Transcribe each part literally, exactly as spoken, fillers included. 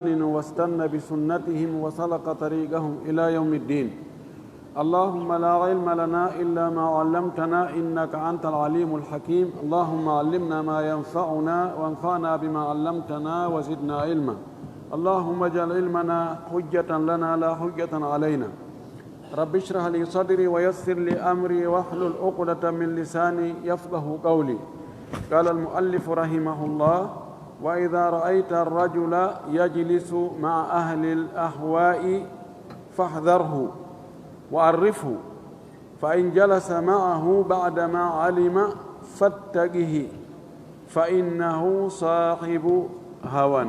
واستن بسنتهم وسلك طريقهم إلى يوم الدين. اللهم لا علم لنا إلا ما علمتنا إنك أنت العليم الحكيم. اللهم علمنا ما ينفعنا وانفعنا بما علمتنا وزدنا علما. اللهم اجعل علمنا حجة لنا لا حجة علينا. رب اشرح لي صدري ويسر لي أمري واحلل عقدة من لساني يفقه قولي. قال المؤلف رحمه الله: وإذا رأيت الرجل يجلس مع أهل الأهواء فاحذره وعرفه، فإن جلس معه بعدما علم فاتقه، فإنه صاحب هوى.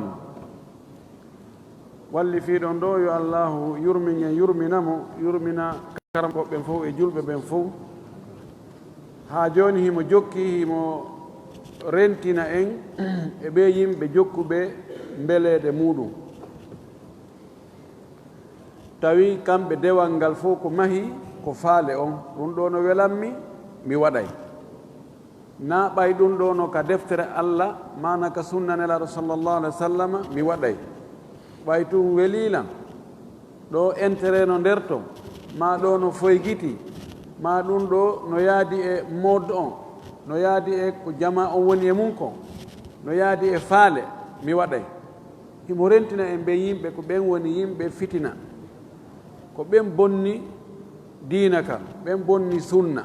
Walli fii ɗon ɗo, yo Allahu yurmin en, yurmina mo, yurmina karamkoɓe ɓen fof e julɓe ɓen fof. Haa jooni himo jokki, himo rentina en e ɓee yimɓe jokkuɓe mbeleeɗe muuɗum. Tawi kamɓe dewal ngal fof ko mahi ko faale on, ɗum ɗo no welammi, mi waɗay. Na ɓay ɗum ɗo no ka deftere Allah, maana ka sunna Nelaaɗo sallallahu alaihi wasallam, mi waɗay. Ɓay ɗum welii lan, ɗo intérêt no nder ton, maa ɗo no foygiti, maa ɗum ɗo no yaadi e mode on, no yaadi e ko jamaa on woni e mum kon, no yaadi e faale, mi waɗay. Himo rentina en ɓen yimɓe, ko ɓen woni yimɓe fitina, ko ɓen bonni diina kan, ɓen bonni sunna.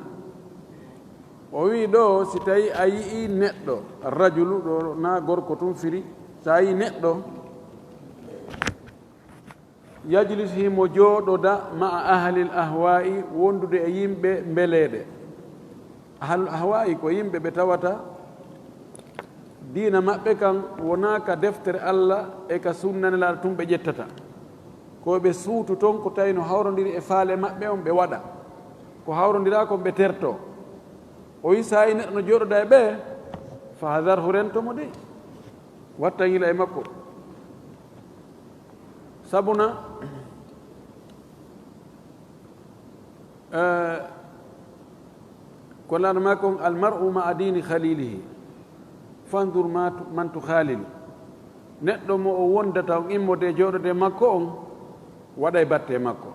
O wi'i ɗo, si tawi a yi'i neɗɗo, rajulu ɗo na gorko tun firi, si a yi'i neɗɗo, yajlis, himo jooɗoda, ma'a ahlil ahwa'i, wondude e yimɓe mbeleeɗe. Ahlul ahwa'i ko yimɓe ɓe tawata diina maɓɓe kan wonaa ka deftere Allah e ka sunna Nelaaɗo tun ɓe ƴettata. Ko ɓe suutu ton ko tawi no hawrondiri e faale maɓɓe on ɓe waɗa. Ko hawrondiraa kon ɓe tertoo. O wi'i si a yi'i neɗɗo no jooɗoda e ɓe, fahdarhu, rento mo de. Watta yila e makko. Sabuna, eh, ko Nelaaɗo maaki on, "Al mar'u ma'a dini khalilihi, fanzur ma tu-, man tukhalil." Neɗɗo mo o wondata on, immode e jooɗode e makko on, waɗay batte e makko.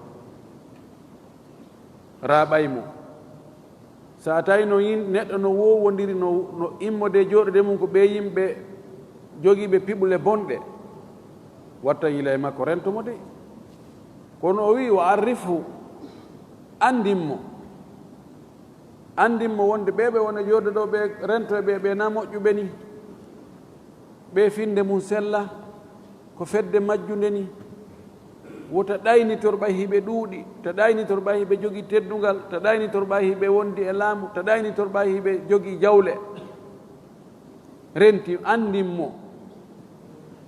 Raaɓay mo. Si a tawi no yin-, neɗɗo no woowondiri, no, no immode e jooɗode mum ko ɓee yimɓe jogiiɓe piɓle bonɗe, watta yila e makko, rento mo de. Kono o wi'i, "Wa arrifhu, anndin mo." Anndin mo wonde ɓee ɓe wona jooɗo ɗo, ɓe rento e ɓe, ɓe na moƴƴuɓe ni. Ɓe finnde mum sella, ko fedde majjunde ni. Wota ɗaynitor ɓay hiɓe ɗuuɗi, ta ɗaynitor ɓay hiɓe jogii teddungal, ta ɗaynitor ɓay hiɓe wondi e laamu, ta ɗaynitor ɓay hiɓe jogii jawle. Renti, anndin mo.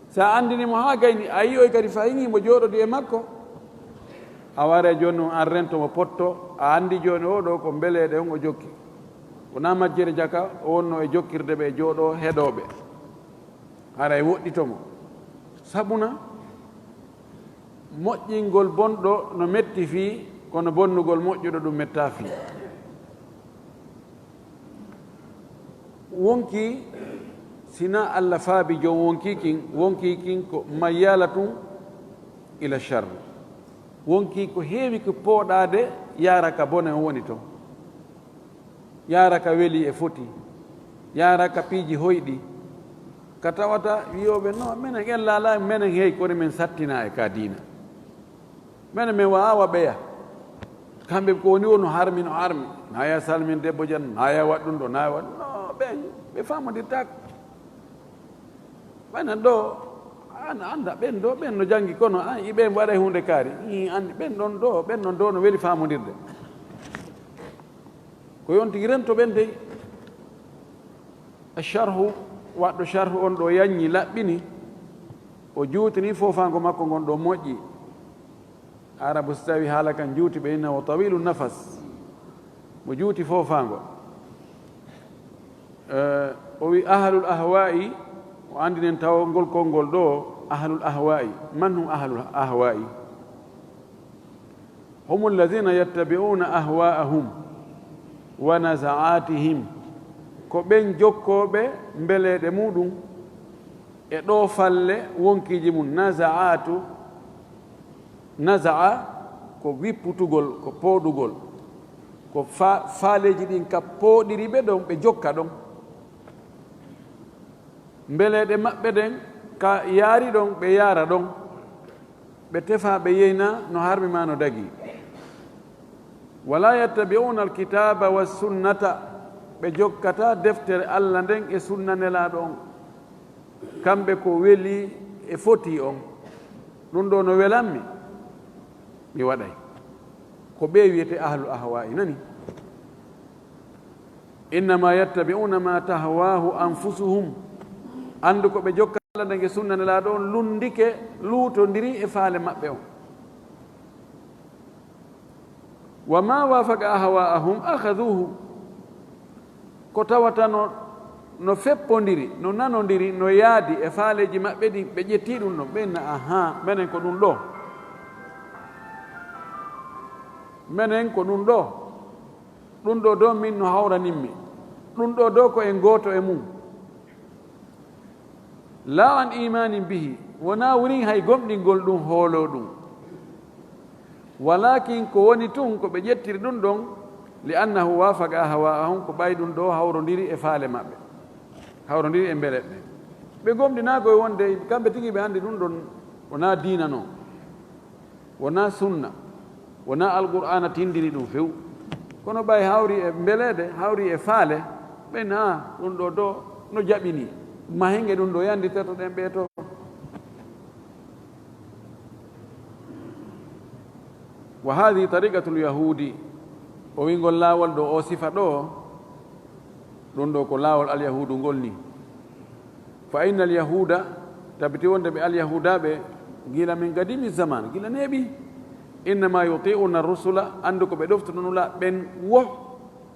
Si a anndini mo haa gayni, a yi'oy kadi fahin himo jooɗodi e makko. A ware jooni on, an rento mo potto, a anndi jooni oo ɗoo ko mbeleeɗe on o jokki. Wonaa majjere jaka o wonno e jokkirde ɓe e jooɗo heɗooɓe. Haray woɗɗito mo. Sabuna, moƴƴingol bonɗo no metti fii, kono bonnugol moƴƴuɗo ɗum mettaa fii. Wonkii, si na Allah faabi jom wonkii kin, wonkii kin ko mayyalatun ila sharri. Wonkii ko heewi ko pooɗaade yaara ka bone on woni ton. Yaara ka weli e foti. Yaara ka piiji hoyɗi. Ka tawata wiyooɓe, "No, menen en laalaa, menen hey, kono men sattinaa e ka diina. Menen men waawa ɓeya." Kamɓe ko woni wonu harmi, no harmi. Na ya salmin debbo jan, na ya waɗ ɗum ɗo, na ya waɗ, no, ɓen, ɓe faamondirtaako. Ɓen ɗo, an annda, ɓen ɗo, ɓen no janngi, kono an, i ɓen waɗay huunde kaari. I anndi, ɓen ɗon ɗo, ɓen ɗon ɗo no weli faamondirde. Ko yon tigi rento ɓen dey. Sharhu, waɗɗo sharhu on ɗo yanñi, laɓɓini, o juutini foofaango makko ngon ɗo moƴƴi. Arabu si tawi haala kan juuti ɓe inna wa tawilu nafas. Mo juuti foofaango. Eh, o wi ahlul ahwa'i, o anndinen taw ngol konngol ɗo, ahlul ahwa'i. Man hum ahlul ahwa'i? Hum alladhina yattabi'una ahwa'ahum wa naza'atihim. Ko ɓen jokkooɓe mbeleeɗe muɗum, E ɗoo falle wonkiiji mum, nazaatu, nazaa ko wipputugol, ko pooɗugol, ko fa-, faaleeji ɗin ka pooɗiri ɓe ɗon, ɓe jokka ɗon. Mbeleeɗe maɓɓe ɗen ka yaari ɗon, ɓe yaara ɗon. Ɓe tefa, ɓe yeyna no harmi ma no dagi. Wala yattabi'una alkitaba wassunnata, ɓe jokkata deftere Allah nden e sunna Nelaaɗo on. Kamɓe ko weli e foti on. Ɗum ɗo no welammi, mi waɗay. Ko ɓe wiyete ahlu ahwa'i, nani? Innama yattabi'una ma tahwahu anfusuhum. Anndu ko ɓe jokka Allah nden e sunna Nelaaɗo on, lunndike, luutondiri e faale maɓɓe on. Wa ma wafaqa ahwa'ahum akhaduhu. Ko tawata no, no feppondiri, no nanondiri, no yaadi e faaleeji maɓɓe ɗin, ɓe ƴetti ɗum ɗon, ɓe na, aha, menen ko ɗum ɗo. Menen ko ɗum ɗo. Ɗum ɗo do min no hawranimmi. Ɗum ɗo do ko en gooto e mum. La an imanin bihi, wonaa wurin hay gomɗingol ɗum, hooloo ɗum. Walakin ko woni tun ko ɓe ƴettiri ɗum ɗon, li annahu wafaqa ahwa'ahum, ko ɓay ɗum ɗo hawrondiri e faale maɓɓe, hawrondiri e mbeleɗe. Ɓe gomɗinaa koye wonde kamɓe tigi ɓe anndi ɗum ɗon wonaa diina non. Wonaa sunna, wonaa Alqur'aana tindini ɗum few. Kono ɓay hawri e mbeleeɗe, hawri e faale, ɓe na ɗum ɗo do no jaɓini. Mahenge ɗum ɗo yandi teto ɗen ɓe to. Wa hadhihi tariqatul yahudi, o wingol laawol ɗo, o sifa ɗo, ɗum ɗo ko laawol alyahuudu ngol ni. Fa innal yahuuda, tabiti wonde ɓe alyahuudaaɓe, gila min qadimi zaman, gila neeɓi, innama yuti'una rusula, anndu ko ɓe ɗoftuno nulaaɓe ɓen wo,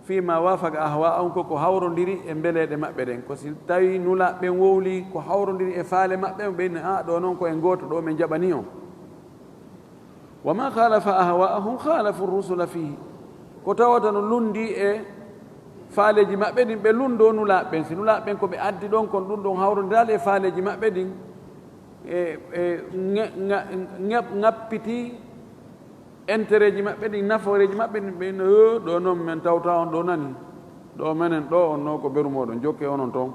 fima wafaqa ahwa'ahum, ko ko hawrondiri e mbeleeɗe maɓɓe ɗen. Ko si tawi nulaaɓe ɓen wowli ko hawrondiri e faale maɓɓe, ɓe inni, "A, ɗo non ko en gooto, ɗo min jaɓani on." Wa ma khalafa ahwa'ahum khalafu rusula fihi. Ko tawata no lundi e faaleeji maɓɓe ɗin, ɓe lundo nulaaɓe ɓen. Si nulaaɓe ɓen ko ɓe addi ɗon, kon ɗum ɗon hawrondiraali e faaleeji maɓɓe ɗin, e, e ŋe-, ŋa-, ŋa-, ŋappiti intérêt ji maɓɓe ɗin, nafooreeji maɓɓe ɗin, ɓe no, "Yo, ɗo non men tawta on ɗo nani. Ɗo menen ɗo on no ko beru moɗon, jokke onon ton."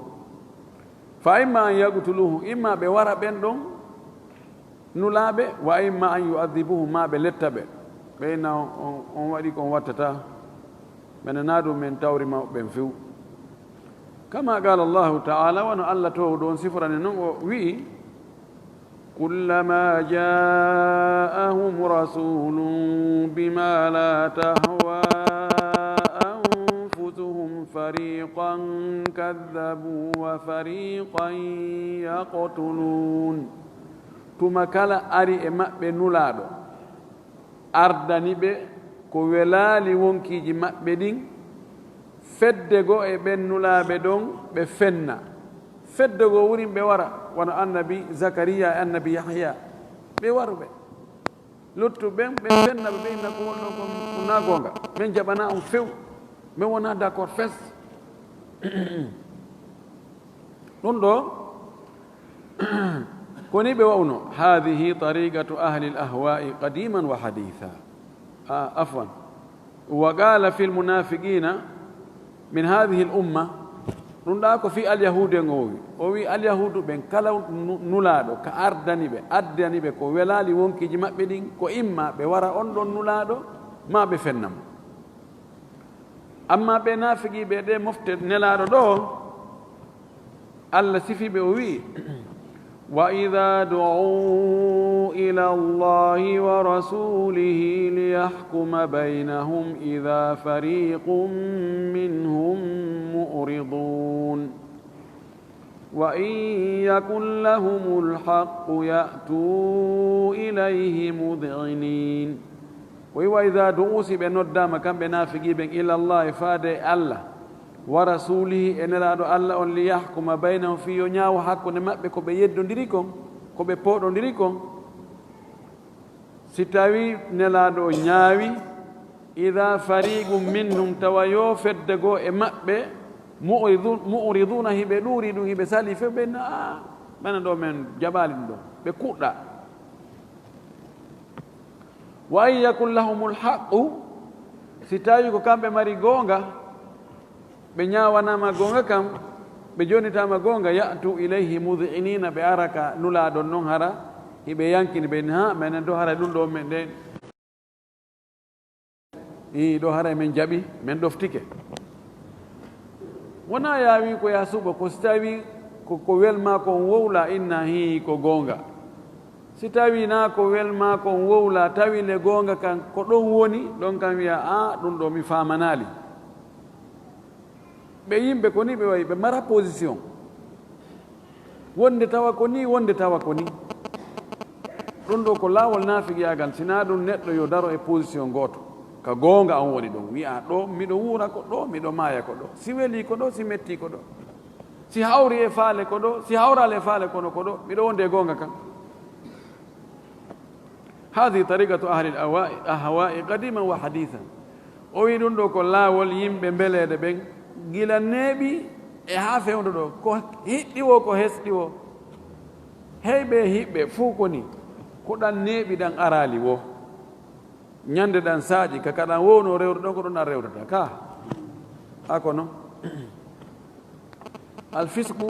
Fa imma an yaqtuluhu, imma ɓe wara ɓen ɗon, nulaaɓe, wa imma an yu'adhibuhu, ma ɓe letta ɓe. Ɓe na on, on, on waɗi ko on wattata. Mene na ɗum men tawri mawɓe ɓen few. Kama qala Allahu ta'ala, wano Allah toowɗo on sifrani non, o wi'i, "Kullama ja'ahum rasulun bima la tahwa anfusuhum fariqan kadhabu wa fariqan yaqtulun." Tuma kala ari e maɓɓe nulaaɗo, ardani ɓe ko welaali wonkiiji maɓɓe ɗin, fedde goo e ɓen nulaaɓe ɗon ɓe fenna, fedde goo wurin ɓe wara, wano annabi Zakariya e annabi Yahya, ɓe waru ɓe. Luttu ɓen, ɓe fenna ɓe, ɓe inna ko wonno kon ko na goonga, men jaɓana on few, men wona d'accord fes. Ɗum ɗo, ko ni ɓe wa'uno. Hadhihi tariqatu ahli al-ahwa'i qadiman wa haditha. A, afwan. Wa qala fil munafiqina min hadhihi al-umma. Ɗum ɗa ko fi al-yahudu en o wi. O wi al-yahudu ɓen kala nu-, nulaaɗo ka ardani ɓe, addani ɓe ko welaali wonkiji maɓɓe ɗin, ko imma ɓe wara on ɗon nulaaɗo, ma ɓe fenna mo. Amma ɓe naafiqiiɓe ɗe mofte nelaaɗo ɗo, Allah sifi ɓe, o wi'i, "Wa idha du'u ila Allahi wa rasulihi liyahkuma baynahum idha fariqun minhum mu'ridun." "Wa in yakun lahumul haqqu ya'tu ilayhi mud'inin." O wi, "Wa idha du'u", si ɓe noddaama kamɓe naafiqi ɓen, "ila Allah", e faade e Allah, "wa rasulihi", e nelaaɗo Allah on, "li yahkuma baynahum", fii yo ñaawo hakkunde maɓɓe ko ɓe yeddondiri kon, ko ɓe pooɗondiri kon. Si tawii nelaaɗo o ñaawi, "idha fariqun minhum", tawa yo fedde goo e maɓɓe, "mu'ridu-, mu'riduna", hiɓe ɗuuri ɗum, hiɓe sali few, ɓe na, "A, Menen ɗo men jaɓaali ɗum ɗo. Ɓe kuɗɗa. Wa in yakun lahumul haqqu, si tawi ko kamɓe mari goonga, ɓe ñaawanaama goonga kam, ɓe jonnitaama goonga, ya'tu ilayhi mudhinina, ɓe ara ka Nulaaɗo non hara, hiɓe yankini ɓe, ha, menen ɗo hara ɗum ɗo men ɗen. Ii, ɗo haray men jaɓi, men ɗoftike. Wonaa yaawi ko yaa suɓo, ko si tawi ko, ko welmaa kon wowla, inna hii ko goonga. Si tawi naa ko welmaa kon wowla, tawi le goonga kan ko ɗon woni, ɗon kan wiya, a, ɗum ɗo mi faamanaali. Ɓe yimɓe ko ni ɓe wayi, ɓe mara position. Wonde tawa ko ni, wonde tawa ko ni. Ɗum ɗo ko laawol naafigiyaagal, sinaa ɗum neɗɗo yo daro e position gooto. Ka goonga on woni ɗum. Wi'a ɗo, miɗo wuura ko ɗo, miɗo maaya ko ɗo. Si welii ko ɗo, si mettii ko ɗo. Si hawri e faale ko ɗo, si hawraali e faale kono ko ɗo. Miɗo wonde e goonga kan. Haadihi tariqatu ahli l-ahwaa'i qadiman wa hadiisan. O wi ɗum ɗo ko laawol yimɓe mbeleeɗe ɓen, gila neeɓi e haa fewndo ɗo. Ko hiɗɗi wo, ko hesɗi wo. Hey ɓe hiɓɓe, fuu ko ni, ko ɗan neeɓi ɗan araali wo. Ñande ɗan saaƴi, ka kaɗan wowno rewrude ɗon, ko ɗon ɗan rewtata. Ka, a ko non. Alfisqu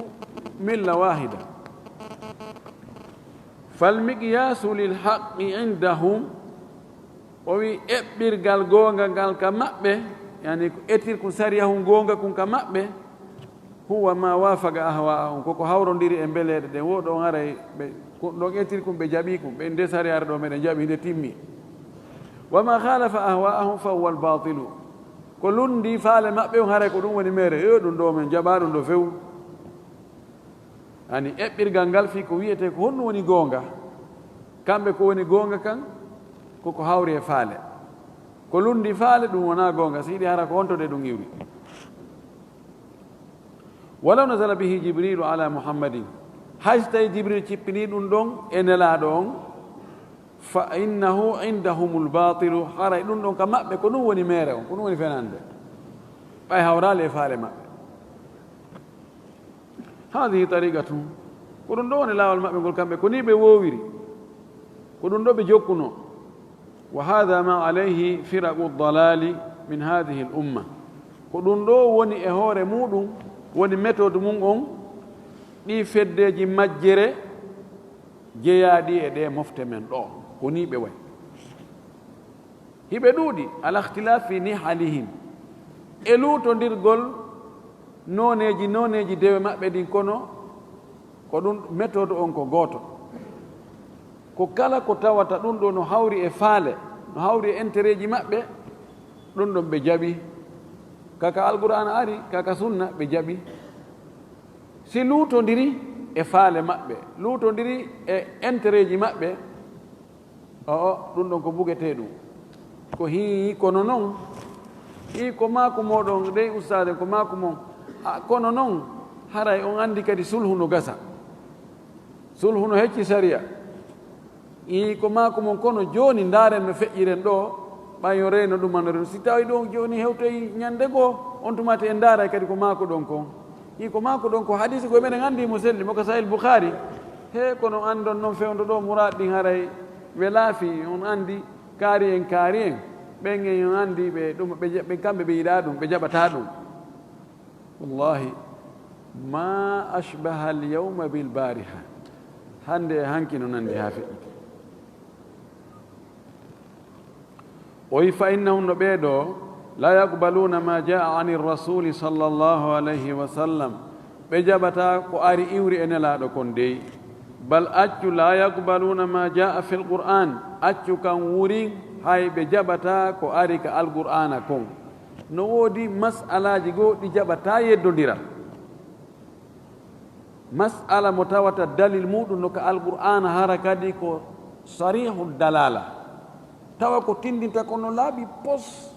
milla waahida. Fal miqyaasu lil haqqi indahum, o wi eɓɓirgal goonga ngal ka maɓɓe, yani ko etirkun sariyahun goonga kun ka maɓɓe, huwa ma waafaqa ahwaa'ahum, koko hawrondiri e mbeleeɗe ɗen, wo ɗon haray ɓe, ko ɗon etirkun ɓe jaɓi kun, ɓe nde sariyaare ɗo meɗen jaɓi, nde timmi. Wa ma khaalafa ahwaa'ahum fa huwa al-baatilu. Ko lundi faale maɓɓe on, haray ko ɗum woni meere. Yo, ɗum ɗo men jaɓaa ɗum ɗo few. Ani eɓɓirgal ngal fii ko wi'etee ko honɗum woni goonga. Kamɓe ko woni goonga kan, ko ko hawri e faale. Ko lundi faale, ɗum wonaa goonga. Si yiɗi hara ko honto de ɗum iwri. Walaw nazala bihi Jibrilu ala Muhammadin. Hay so tawi Jibril cippini ɗum ɗon e Nelaaɗo on, fa innahu indahumul baatilu, haray ɗum ɗon ka maɓɓe ko ɗum woni meere on, ko ɗum woni fenande. Ɓay hawraali e faale maɓɓe. Haadihi tariqatuhum, ko ɗum ɗo woni laawol maɓɓe ngol kamɓe, ko ni ɓe woowiri, ko ɗum ɗo ɓe jokkunoo. Wa haada ma alayhi firaqu dalaali min haadihi l umma, ko ɗum ɗo woni e hoore muuɗum, woni méthode mum on, ɗi feddeeji majjere jeyaaɗi e ɗee mofte men ɗo, ko ni ɓe wayi. Hiɓe ɗuuɗi, ala ikhtilaafi nihalihim, e luutondirgol nooneeji, nooneeji dewe maɓɓe ɗin, kono ko ɗum méthode on ko gooto. Ko kala ko tawata ɗum ɗo no hawri e faale, no hawri e intérêtji maɓɓe, ɗum ɗon ɓe jaɓi. Kaka Alqur'aana ari, kaka sunna, ɓe jaɓi. Si luutondiri e faale maɓɓe, luutondiri e intérêtji maɓɓe, o, o, ɗum ɗon ko bugetee ɗum. Ko hii, kono non, hii ko maaku mooɗon, dey ustaade, ko maaku mon. A, kono non, haray on anndi kadi sulhu no gasa. Sulhu no hecci sariya. Hii ko maaku mon, kono jooni ndaaren no feƴƴiren ɗo, ɓay yo reyno ɗum ano reyno. Si tawi ɗum jooni hewtoyi ñande goo, on tumaati en ndaaray kadi ko maaku ɗon kon. Hii ko maaku ɗon ko hadiisi ko meɗen anndi mo selli, mo ka Sahih Bukhari. He, kono anndon non fewndo ɗo muraad ɗin haray welaa fii, on anndi kaari en, kaari en. Ɓen en on anndi ɓe ɗum, ɓe ja-, ɓen kamɓe ɓe yiɗaa ɗum, ɓe jaɓataa ɗum. Wallahi, ma ashbaha al yawma bil bariha. Hannde e hanki no nanndi haa feƴƴiti. O wi, fa innahum, no ɓee ɗo, la yaqbaluuna ma jaa ani rasuli sallallahu alayhi wa sallam, ɓe jaɓataa ko ari iwri e Nelaaɗo kon dey. Bal accu, la yaqbaluuna ma jaa fil Qur'an, accu kan wurin, hay ɓe jaɓataa ko ari ka Alqur'aana kon. No woodi mas'alaaji goo ɗi jaɓataa yeddondira. Mas'ala mo tawata dalil muuɗum no ka Alqur'aana, hara kadi ko sarihu dalala, tawa ko tindinta ko no laaɓi pos.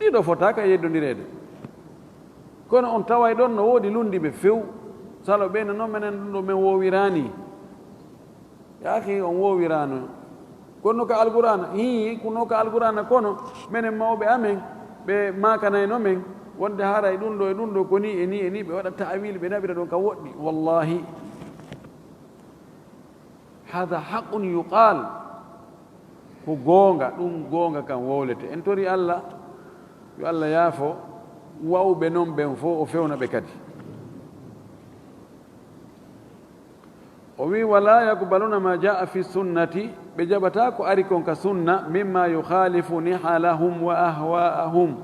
Ɗiɗo fota ka yeddondireede. Kono on taway ɗon no woodi lunndiiɓe few. Salo ɓe no, non menen ɗum ɗo men woowiraani. Yaaki on woowiraano. Kono ka Alqur'aana, hii, kono ka Alqur'aana, kono menen mawɓe amen, Ɓe maakanayno men wonde haray ɗum ɗo e ɗum ɗo ko ni e ni e ni, ɓe waɗa ta'awil, ɓe naɓira ɗon ka woɗɗi. Wallahi, hada haqqun yuqal, ko goonga, ɗum goonga kan wowlete. En tori Allah, yo Allah yaafo wa'uɓe non ɓen fof, o fewna ɓe kadi. O wi, "Wala yaqbaluna ma jaa fi sunnati," ɓe jaɓata ko ari kon ka sunna, "mimma yukhalifu nihalahum wa ahwa'ahum,"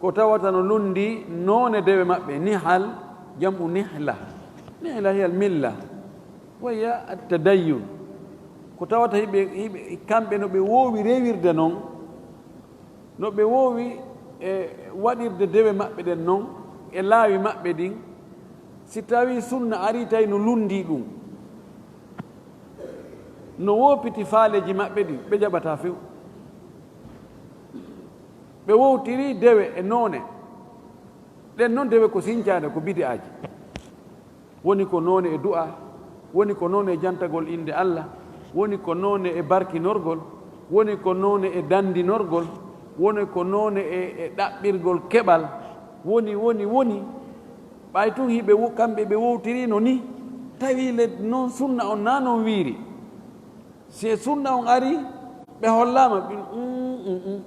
ko tawata no lundi noone dewe maɓɓe. Nihal, jam'u nihla. Nihla hiya al milla, wa hiya at tadayyun. Ko tawata hiɓe, hiɓe, kamɓe no ɓe woowi rewirde non, no ɓe woowi e waɗirde dewe maɓɓe ɗen non, e laawi maɓɓe ɗin, si tawii sunna arii tawi no lunndii ɗum, no woopiti faaleeji maɓɓe ɗin, ɓe jaɓataa few. Ɓe wowtirii dewe e noone ɗen non, dewe ko sincaade, ko bidi'aaji. Woni ko noone e du'a, woni ko noone e jantagol innde Allah, woni ko noone e barkinorgol, woni ko noone e danndinorgol, woni ko noone e, e ɗaɓɓirgol keɓal, woni, woni, woni. Ɓay tun hiɓe wo-, kamɓe ɓe wowtirino ni, tawi le non sunna on na non wiiri. Si e sunna on ari, ɓe hollaama, ɓe, mm, mm, mm.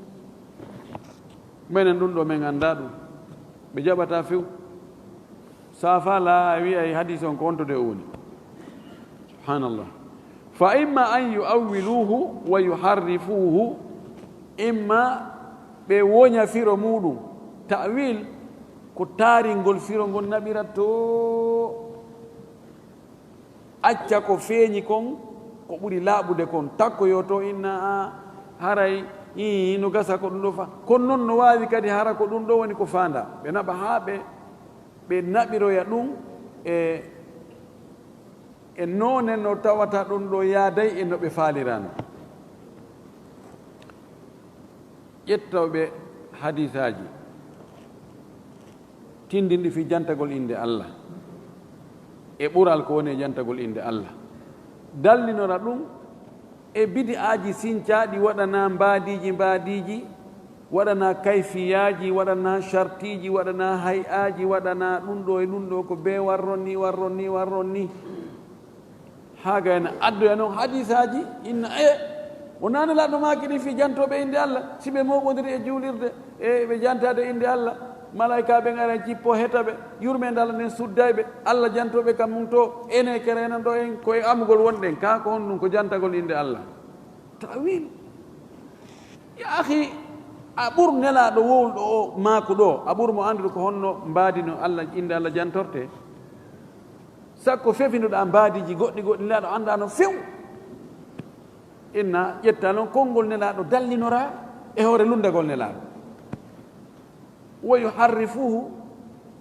Menen ɗum ɗo, men anndaa ɗum. Ɓe jaɓataa few. Sa faalaa, a wi'ay hadiis on ko honto de o woni. Subhanallah. Fa imma an yu'awwiluhu wa yuharrifuhu, imma ɓe woña firo muuɗum. Ta'wil ko taaringol firo ngon naɓiratto. Acca ko feeñi kon, ko ɓuri laaɓude kon, takkoyo to inna a haray, ii, no gasa ko ɗum ɗo fa. Kono non no waawi kadi hara ko ɗum ɗo woni ko faandaa. Ɓe naɓa haa ɓe, ɓe naɓiroya ɗum e, e noone no tawata ɗum ɗo yaaday e no ɓe faalirano. Ƴettooɓe hadiisaaji tindinɗi fii jantagol innde Allah e ɓural ko woni e jantagol innde Allah, dallinora ɗum e bidi'aaji sincaaɗi, waɗanaa mbaadiiji mbaadiiji, waɗanaa kayfiyaaji, waɗanaa shartiiji, waɗanaa hay'aaji, waɗanaa ɗum ɗo e ɗum ɗo, ko bee warron ni, warron ni, warron ni. Haa ga ena addoya noon hadiisaaji, inna, e, wonaa Nelaaɗo maaki ɗin fii jantooɓe innde Allah, si ɓe mooɓondiri e juulirde, e ɓe jantaade innde Allah, malaykaaɓe ɓen ara cippo heta ɓe, yurmeende Allah nden sudday ɓe, Allah jantooɓe kam mum to, ene kere enen ɗo en ko e amugol wonɗen, kaa ko honɗum? Ko jantagol innde Allah. Ta'wil. Ya akhi, a ɓur Nelaaɗo wowluɗo o maaku ɗo, a ɓur mo anndude ko honno mbaadi no Allah, innde Allah jantortee. Sakko fefinoɗaa mbaadiiji goɗɗi goɗɗi, Nelaaɗo anndaano few. Inna ƴetta noon konngol Nelaaɗo dallinoraa e hoore lunndagol Nelaaɗo. Wa yuharrifuhu,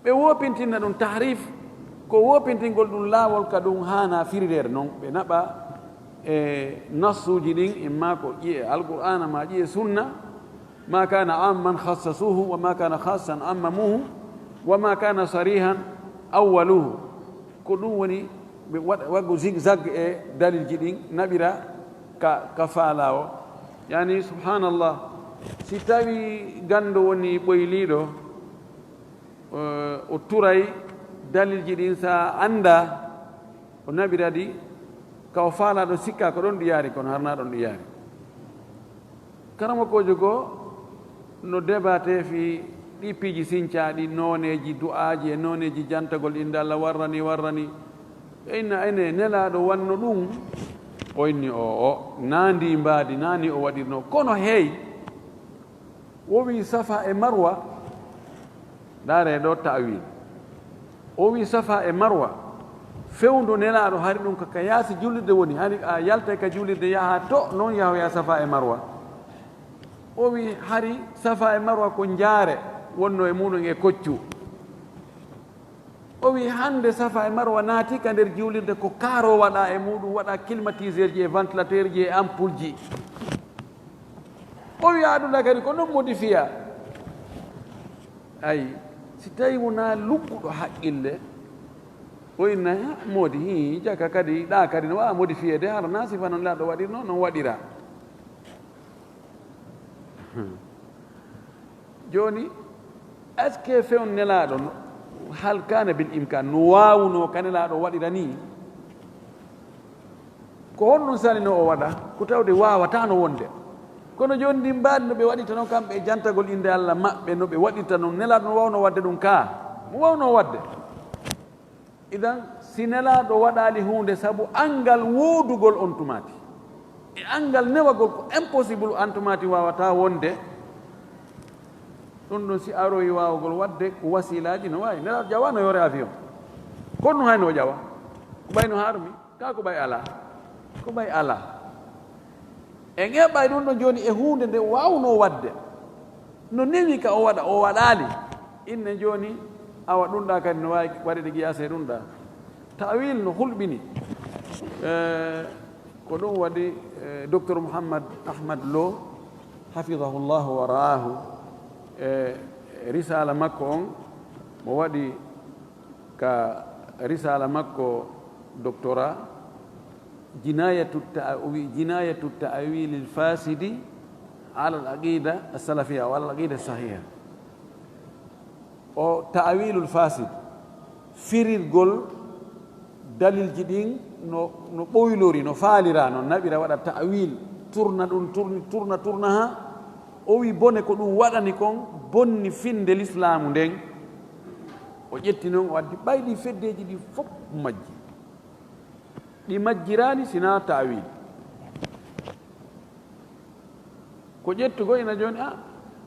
ɓe woopintinna ɗum tahrif, ko woopintingol ɗum laawol ka ɗum haanaa firireede noon. Ɓe naɓa e nassuuji ɗin, imma ko ƴi'e Alqur'aana maa ƴi'e Sunna, ما كان عاما خصصوه وما كان خاصا عمموه وما كان صريحا أولوه. Ko ɗum woni ɓe waɗ-, waɗgo zigzag e dalilji ɗin, naɓira ka, ka faalaa o. Yani, subhanallah, si tawi ganndo woni ɓoyliiɗo, eh, o turay dalilji ɗin, sa anndaa, o naɓira ɗi, ka o faalaa ɗo sikkaa ko ɗon ɗi yaari, kono harnaa ɗon ɗi yaari. Karamokoojo goo no debatee fii ɗii piiji sincaaɗi, nooneeji du'aaji e nooneeji jantagol innde Allah, warrani, warrani. Ɓe inna ene Nelaaɗo wanno ɗum? O inni, o, o, naa ndii mbaadi, naa nii o waɗirnoo. Kono hey, o wii Safa e Marwa, ndaaree ɗoo ta'wil. O wii Safa e Marwa, fewndo Nelaaɗo hari ɗum ka, ka yaasi juulirde woni, hari a yaltay ka juulirde yahaa to, non yahoyaa Safa e Marwa. O wii hari Safa e Marwa ko njaare wonnoo e muuɗum e koccu. O wii hannde Safa e Marwa naati ka nder juulirde ko kaaroo waɗaa e muuɗum, waɗaa climatiseur ji e ventilateur ji e ampoule ji. O wii aduna kadi ko non modifiya. Ay, si tawi wonaa lugguɗo haqqille, o inna, "Ha, moodi, hii, jaka kadi, ɗa kadi no waawa modifiyeede, hara na sifa non Nelaaɗo waɗirnoo, non waɗira." Jooni, est-ce que fewn Nelaaɗo no, hal kana bil imkan, no waawunoo ka Nelaaɗo waɗira nii? Ko honɗum sali no o waɗa? Ko tawde waawataa no wonde. Kono jooni, ndin mbaadi no ɓe waɗirta non kamɓe e jantagol innde Alla maɓɓe, no ɓe waɗirta non, Nelaaɗo no waawnoo waɗde ɗum kaa? Mo waawnoo waɗde. Idan, si Nelaaɗo waɗaali huunde sabu anngal woodugol on tumaati, e anngal newagol, ko impossible, an tumaati waawataa wonde. Ɗum ɗum, si aroyi waawugol waɗde ko wasiilaaji, no waawi. Nelaaɗo ƴawa no yoore avion. Kono ɗum hay no o ƴawa. Ko ɓay no haarmi. Kaa ko ɓay alaa. Ko ɓay alaa. En eɓɓay ɗum ɗon jooni e huunde nde waawnoo waɗde. No newi ka o waɗa, o waɗaali. Inne jooni, awa ɗum ɗaa kadi no waawi waɗude qiyaase ɗum ɗaa. Ta'wil no hulɓini. Eh, ko ɗum waɗi, eh, Docteur Mouhammad Ahmad Lo, hafidahullahu wa raahu, e risaala makko on, mo waɗi ka risaala makko doctorat, jinayatu ta-, o wi jinayatu ta'wilil fasidi ala al aqida as-salafiyya wa ala al aqida sahiha. O ta'wilul fasid, firirgol dalilji ɗin no, no ɓoylori, no faalira, no naɓira, waɗa ta'wil, turna ɗum, turni, turna, turna ha o wi bone ko ɗum waɗani kon, bonni finde lislaamu nden. O ƴetti non, o addi ɓay ɗi feddeji ɗi fof majji. Ɗi majjiraali sinaa ta'wil. Ko ƴettugol ina jooni, a,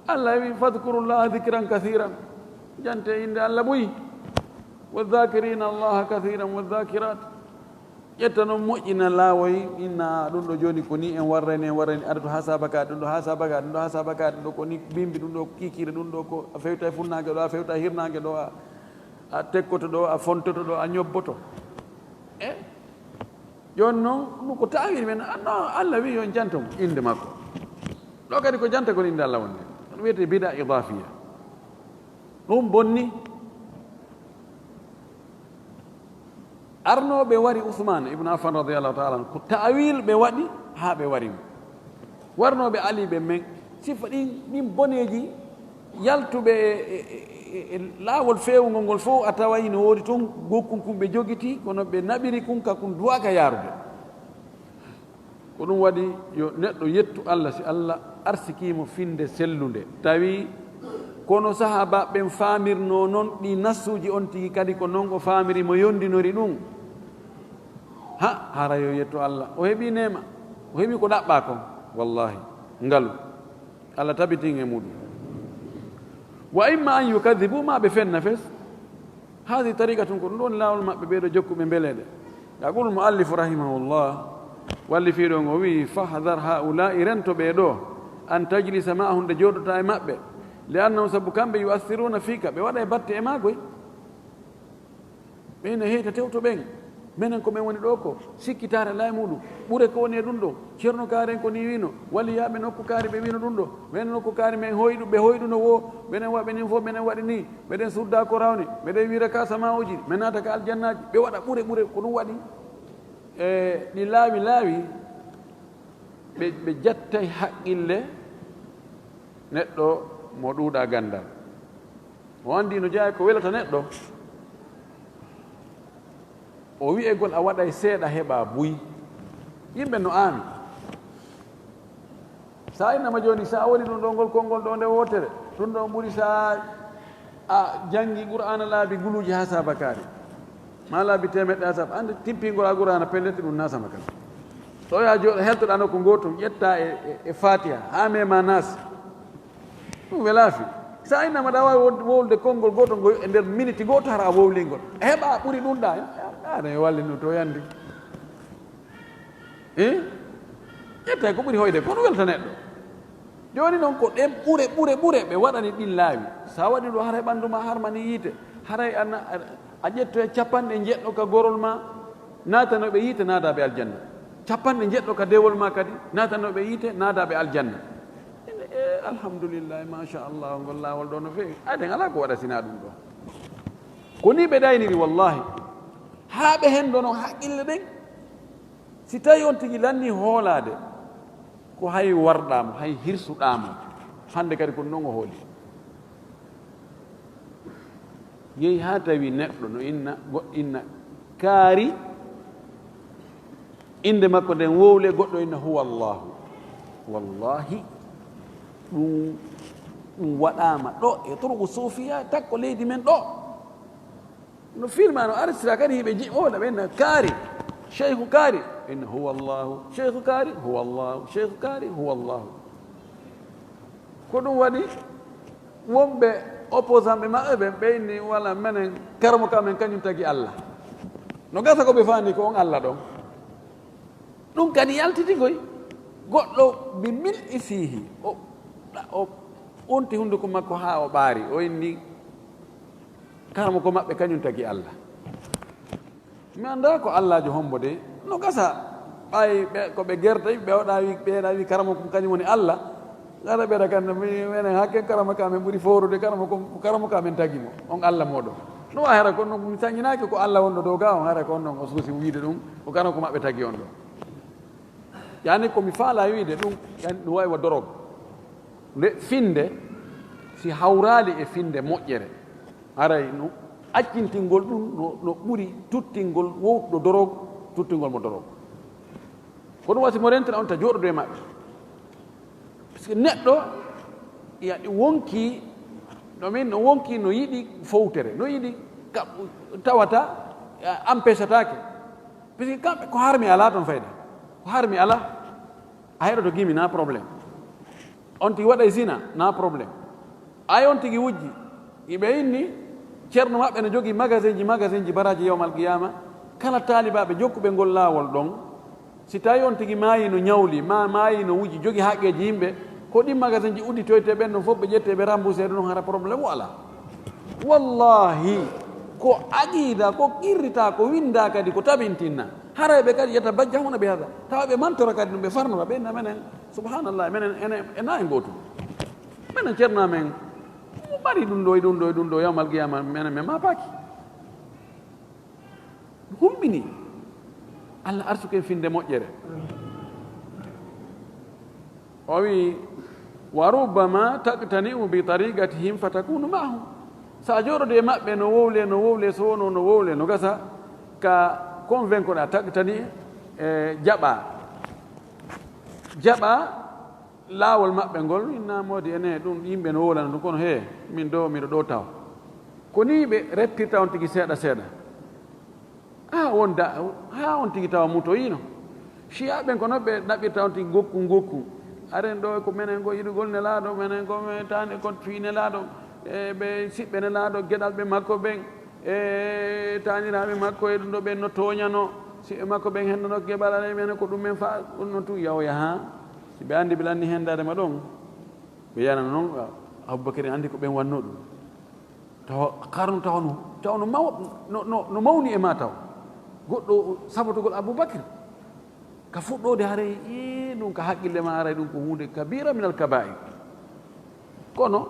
Allah wi, "Fadkurullaha dhikran kathiran." Jante innde Allah buy. "Wa dhakirina Allaha kathiran wa dhakirat." Ƴetta noon moƴƴina laawoy, inna ɗum ɗo jooni ko ni en warrani, en warrani, aɗa to haa saabaka, ɗum ɗo haa saabaka, ɗum ɗo haa saabaka, ɗum ɗo ko ni bimbi, ɗum ɗo ko kiikiire, ɗum ɗo ko a fewta e funnaange ɗo, a fewta e hirnaange ɗo, a, a tekkoto ɗo, a fontoto ɗo, a ñobboto. E jooni noon, ɗum ko taawil men, a, no, Allah wi yo en janto mo, innde makko. Ɗo kadi ko jantagol innde Allah wonde. Ɗum wiyetee bida idafiya. Ɗum bonni. Arnooɓe wari Usmaan ibn Affan radiyallahu ta'ala anhu, ko ta'wil ɓe waɗi haa ɓe wari mo. Warnooɓe Ali ɓe men, sifa ɗin, ɗin boneeji yaltuɓe e, e, e, e, e laawol feewungol ngol fof, a taway no woodi toon gokkun kun ɓe jogiti, kono ɓe naɓiri kun ka kun duwaaka yaarude. Ko ɗum waɗi yo neɗɗo yettu Allah si Allah arsikii mo finde sellunde. Tawi kono sahaaba ɓen faamirnoo non ɗi nassuuji on tigi kadi ko non o faamiri mo yondinori ɗum. Ha, hara yo yettu Allah. O heɓi neema. O heɓi ko ɗaɓɓaa kon. Wallahi. Ngalu. Allah tabitin e muɗum. Wa imma an yukadhibu, ma ɓe fenna fes. Hadi tariqa tun, ko ɗum ɗon laawol maɓɓe ɓeeɗo jokkuɓe mbeleeɗe. Yaqulu muallifu rahimahullah, wallifiiɗo on o wi'i, "Fahdar haula'i, rento ɓee ɗo, an tajlisa ma'ahum, nde jooɗotaa e maɓɓe, li annahum, sabu kamɓe, yu'athiruna fika, ɓe waɗa e batte e maa koy." Ɓe ina heyta tewto ɓen. Menen ko men woni ɗo ko sikkitaare lay muɗum. Ɓure ko woni e ɗum ɗo. Ceerno kaaren ko ni wino. Waliyaaɓe nokku kaari ɓe wino ɗum ɗo. Menen nokku kaari men hoyɗu, ɓe hoyɗuno wo. Menen waɓe nin fof, menen waɗi ni. Meɗen sudda ko rawni. Meɗen wiira ka sama'uji. Men naata ka aljannaaji. Ɓe waɗa ɓure ɓure. Ko ɗum waɗi. E ɗi laawi laawi. Ɓe, ɓe jattay haqqille neɗɗo mo ɗuuɗa ganndal. O anndi no jeyaa ko welata neɗɗo. O wi'egol a waɗay seeɗa heɓa buy. Yimɓe no aami. Sa innama jooni, sa woni ɗum ɗo ngol konngol ɗo nde wootere, ɗum ɗo ɓuri sa a janngi Qur'aana laabi guluuji haa saabakaari. Ma laabi teemeɗɗe haa saaba. Annde timpingol a Qur'aana pellet ɗum na sama kan. Ɗo ya jooɗo heltoɗa nokku gootum, ƴetta e, e, e Fatiha, haa mema Nas. Ɗum welaafi. Sa innama ɗa waawi won-, wowlude konngol gootol ngol e nder miniti gooto hara a wowlingol. Heɓa ɓuri ɗum ɗa. Aɗa e walli ɗum to yandi. Eh? Ƴetta ko ɓuri hoyde, kono welta neɗɗo. Jooni noon ko ɗen ɓure, ɓure, ɓure ɓe waɗani ɗin laawi. Sa waɗi ɗum hara e ɓanndu ma harmani yiite. Haray a na-, a ƴettoya capanɗe njeɗɗo ka gorol ma, naatanoɓe yiite, naataaɓe aljanna. Capanɗe njeɗɗo ka dewol ma kadi, naatanoɓe yiite, naataaɓe aljanna. Ene, e, alhamdulillahi, machallah, ngol laawol ɗo no feewi. Aden alaa ko waɗa sinaa ɗum ɗo. Ko ni ɓe ɗayniri, wallahi. Haa ɓe hendono haqqille ɗen. Si tawi on tigi lanni hoolaade, ko hay warɗaamo, hay hirsuɗaamo. Hannde kadi ko non o hooli. Yehi haa tawi neɗɗo no inna, goɗɗo inna Kaari, innde makko nden wowle, goɗɗo inna Huwa Allaahu. Wallaahi, ɗum, ɗum waɗaama ɗo e turuku suufiya, takko leydi men ɗo. No filma, no artira kadi, yimɓe nji-, o, na ɓe inna Kaari, Sheykhu Kaari, inna Huwa Allaahu, Sheykhu Kaari, Huwa Allaahu, Sheykhu Kaari, Huwa Allaahu. Ko ɗum waɗi wonɓe opposant ɓe maɓɓe ɓen, ɓe inni, wala, menen karamo ka men kañum tagi Allah. No gasa ko ɓe faandi ko on Allah ɗon. Ɗum kadi yaltiti koy. Goɗɗo bi mil isihi, o, o unti hunnduko makko haa o ɓaari, o inni, karamo ko maɓɓe kañum tagi Allah. Mi anndaa ko Allaajo hombo de, no gasa, ɓay ɓe, ko ɓe gertay, ɓe waɗa wi, ɓe waɗa wi karamo ko kañum woni Allah. Gara ɓe da kan, mi, menen hakken karamo ka men ɓuri foorude, karamo ko, karamo ka men tagi mo, on Allah mooɗon. No wa hara ko non, mi sañinaaki ko Allah wonɗo dow ga on, hara ko on non o suusi wiide ɗum, ko karamo ko maɓɓe tagi on ɗo. Yani ko mi faala wiide ɗum, yani ɗum wawi wa dorog. Nde finde, si hawraali e finde moƴƴere, haray no accintingol ɗum no, no ɓuri tuttingol wowtuɗo dorog, tuttingol mo dorog. Ko ɗum wasi mo rentira on ta jooɗodo e maɓɓe. Parce que neɗɗo, yani wonki, no min, no wonki no yiɗi fowtere, no yiɗi ka, tawata, eh, empêchataake. Parce que kamɓe ko harmi alaa toon fayda. Ko harmi alaa. A heɗoto gimi, na problème. On tigi waɗay zina, na problème. Ay on tigi wujji, iɓe inni, ceerno maɓɓe no jogii magasin ji, magasin ji baraji yawmal qiyama. Kala taalibaaɓe jokkuɓe ngol laawol ɗon, si tawi on tigi maayi no ñawli, ma maayi no wujji, jogii haqqeeji yimɓe, ko ɗin magasin ji udditoyte ɓen ɗon fof ɓe ƴette ɓe remboursé ɗum, hara problème o alaa. Wallahi, ko aqida, ko qirrita, ko winda kadi, ko tabintinna. Haray ɓe kadi yatabajjahuna bi hada. Tawa ɓe mantora kadi ɗum, ɓe farnora, ɓe inna menen, subhanallah, menen, ene, e na en gootum. Menen ceerno amen, mo mari ɗum ɗo, e ɗum ɗo, e ɗum ɗo, yawmal qiyama, menen, men maapaaki. Hulɓini. Allah arsuken finde moƴƴere. O wi, "Wa rubbama taqtani'u bi tariqatihim fatakunu ma'ahum." Sa jooɗodo e maɓɓe no wowle, no wowle, so wono no wowle, no gasa ka convaincre ɗa, taqtani, e, jaɓa. Jaɓa laawol maɓɓe ngol, inna moodi ene ɗum yimɓe no wowlana ɗum, kono he, min ɗo, miɗo ɗo taw. Ko ni ɓe rettirta on tigi seeɗa seeɗa. Haa on da-, haa on tigi tawa mutoyiino. Ciya ɓen ko non ɓe ɗaɓɓirta on tigi ngokku ngokku. Aren ɗo ko menen ko yiɗugol Nelaaɗo, menen ko men tani ko fii Nelaaɗo, e ɓe siɓɓe Nelaaɗo, geɗalɓe makko ɓen, e taaniraaɓe makko e ɗum ɗo ɓen no tooñano. Siɓɓe makko ɓen hendono geɓal, aray menen ko ɗum men fa, ɗum non tun yahoya haa. Si ɓe anndi ɓe lanni hendaade ma ɗon, ɓe yanano non, Abubakar en anndi ko ɓen wanno ɗum. Tawa qarnu tawa no, tawa no maw-, no, no, no mawni e ma taw. Goɗɗo sabotugol Abubakar. Ka fuɗɗoode haray, ee, ɗum ka haqqille ma haray ɗum ko huunde kabira minal kaba'ir. Kono,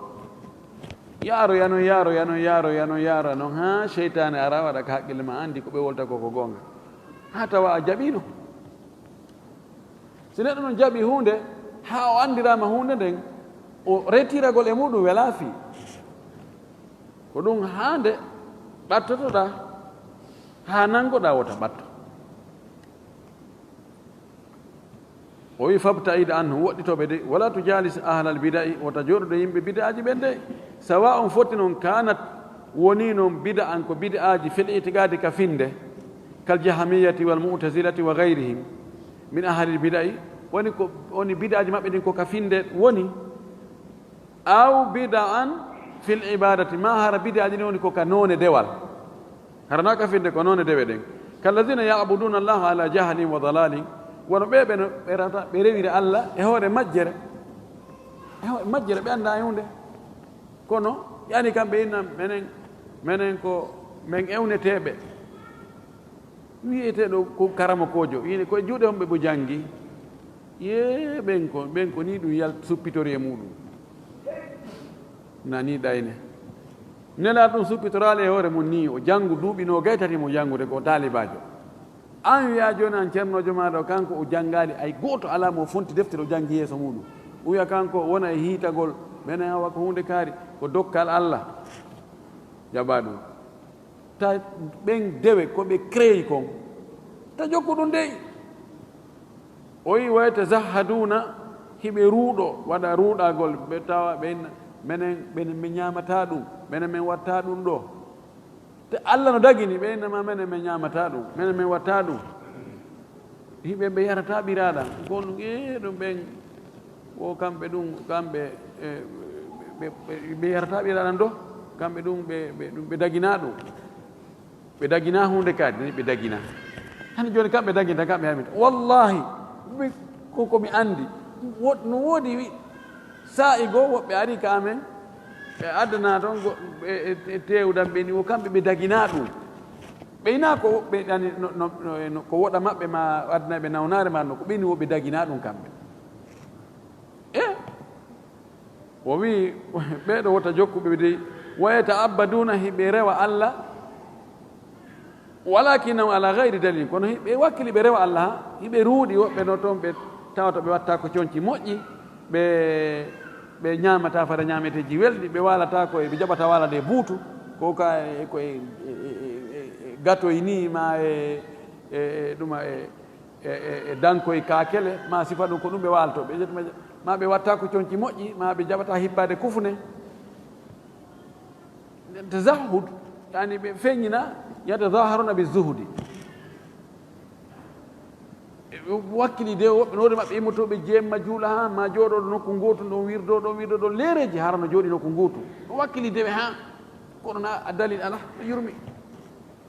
yaaroya non, yaaroya non, yaaroya non, yaaroya non, haa seytaane ara waɗa ka haqqille ma anndi ko ɓe wolta ko ko goonga. Haa tawa a jaɓiino. Si neɗɗo non jaɓi huunde, haa o anndiraama huunde nden, o retiragol e muɗum welaa fii. Ko ɗum haa nde ɓattotoɗaa, haa nanngoɗaa wota ɓatto. O wi, "Fabta'id anhum", woɗɗitoɓe de, "wala tujalis ahlal bida'i", wota jooɗoɗo yimɓe bid'aaji ɓen de. Sawa'un foti non kanat, woni non bid'an ko bid'aaji fil i'tiqadi ka finde, kal jahamiyati wal mu'tazilati wa ghayrihim min ahlil bida'i, woni ko, woni bid'aaji maɓɓe ɗin ko ka finde woni, aw bid'an fil ibadati, ma hara bid'aaji ɗin woni ko ka noone dewal. Hara na ka finde ko noone dewe ɗen. Kallazina ya'buduna Allaha ala jahlin wa dalalin. Wono ɓe, ɓe no, ɓe rata, ɓe rewira Allah e hoore majjere. E hoore majjere ɓe annda e huunde. Kono, yani kamɓe inna menen, menen ko men ewneteeɓe. Wiyeteeɗo ko karamokoojo, ine ko e juuɗe homɓe mo janngi? Yee, ɓen ko, ɓen ko ni ɗum yal-, suppitori e muɗum. Nani ɗayne. Nelaaɗo ɗum suppitoraali e hoore mum ni, o janngu duuɓi noogay tati mo janngude ko taalibaajo. An wiya jooni an ceernoojo maaɗa o, kanko o janngaali, ay gooto alaa mo fonti deftere o janngi yeeso muɗum. O wiya kanko wona e hiitagol, menen awa ko huunde kaari, ko dokkal Allah. Jaɓaa ɗum. Ta ɓen dewe ko ɓe créé kon. Ta jokku ɗum dey. O wi, "Wa yatazahhaduna", hiɓe ruuɗo, waɗa ruuɗagol, ɓe tawa ɓe inna, "Menen, menen min ñaamata ɗum, menen min watta ɗum ɗo." Te Allah no dagini, ɓe innama, "Menen min ñaamata ɗum, menen min watta ɗum." Hiɓe ɓe yarata ɓiraaɗam, ko ɗum, e ɗum ɓen, wo kamɓe ɗum, kamɓe, e, ɓe, ɓe, ɓe yarata ɓiraaɗam ɗo, kamɓe ɗum ɓe, ɓe, ɗum ɓe dagina ɗum. Ɓe dagina huunde kadi, ni ɓe dagina. Hani jooni kamɓe daginta, kamɓe hamita. Wallahi, mi, ko, ko mi anndi. Wo-, no woodi wi-, saa'i goo woɓɓe ari ka amen, ɓe addana toon go-, e, e, e teewdam ɓe ni, wo kamɓe ɓe dagina ɗum. Ɓe ina ko woɓɓe ɗani, no, no, no, no, ko woɗa maɓɓe ma addana ɓe nawnaare ma no, ko ɓe ni wo ɓe dagina ɗum kamɓe. E? O wi, ɓeeɗo wota jokkuɓe dey, "Wa yata'abbaduna", hiɓe rewa Allah, "walakinnahum ala ghayri dalil", kono hiɓe wakkili ɓe rewa Allah, hiɓe ruuɗi woɓɓe no toon ɓe tawata ɓe watta ko conci moƴƴi, ɓe, ɓe ñaamata fara ñaameteeji welɗi, ɓe waalata ko e, ɓe jaɓata waalade e buutu, ko ka e, ko e, e, e, e, e gatoy ni ma e, e, e ɗuma e, e, e, e dankoy kaakele, ma sifa ɗum ko ɗum ɓe waalto. Ɓe ƴetta ma, ma ɓe watta ko conci moƴƴi, ma ɓe jaɓata hippaade kufune. Tazahhud, yani ɓe feeñina, yatazaharuna bi zuhdi. Ɓe wakkili de, woɓɓe no woodi maɓɓe immotooɓe jemma juula ha, ma jooɗo ɗo nokku gootu, ɗon wirdo, ɗon wirdo, ɗon leereji, hara no jooɗi nokku gootu. Ɗo wakkili dewe ha, kono na a dalil ala, no yurmi.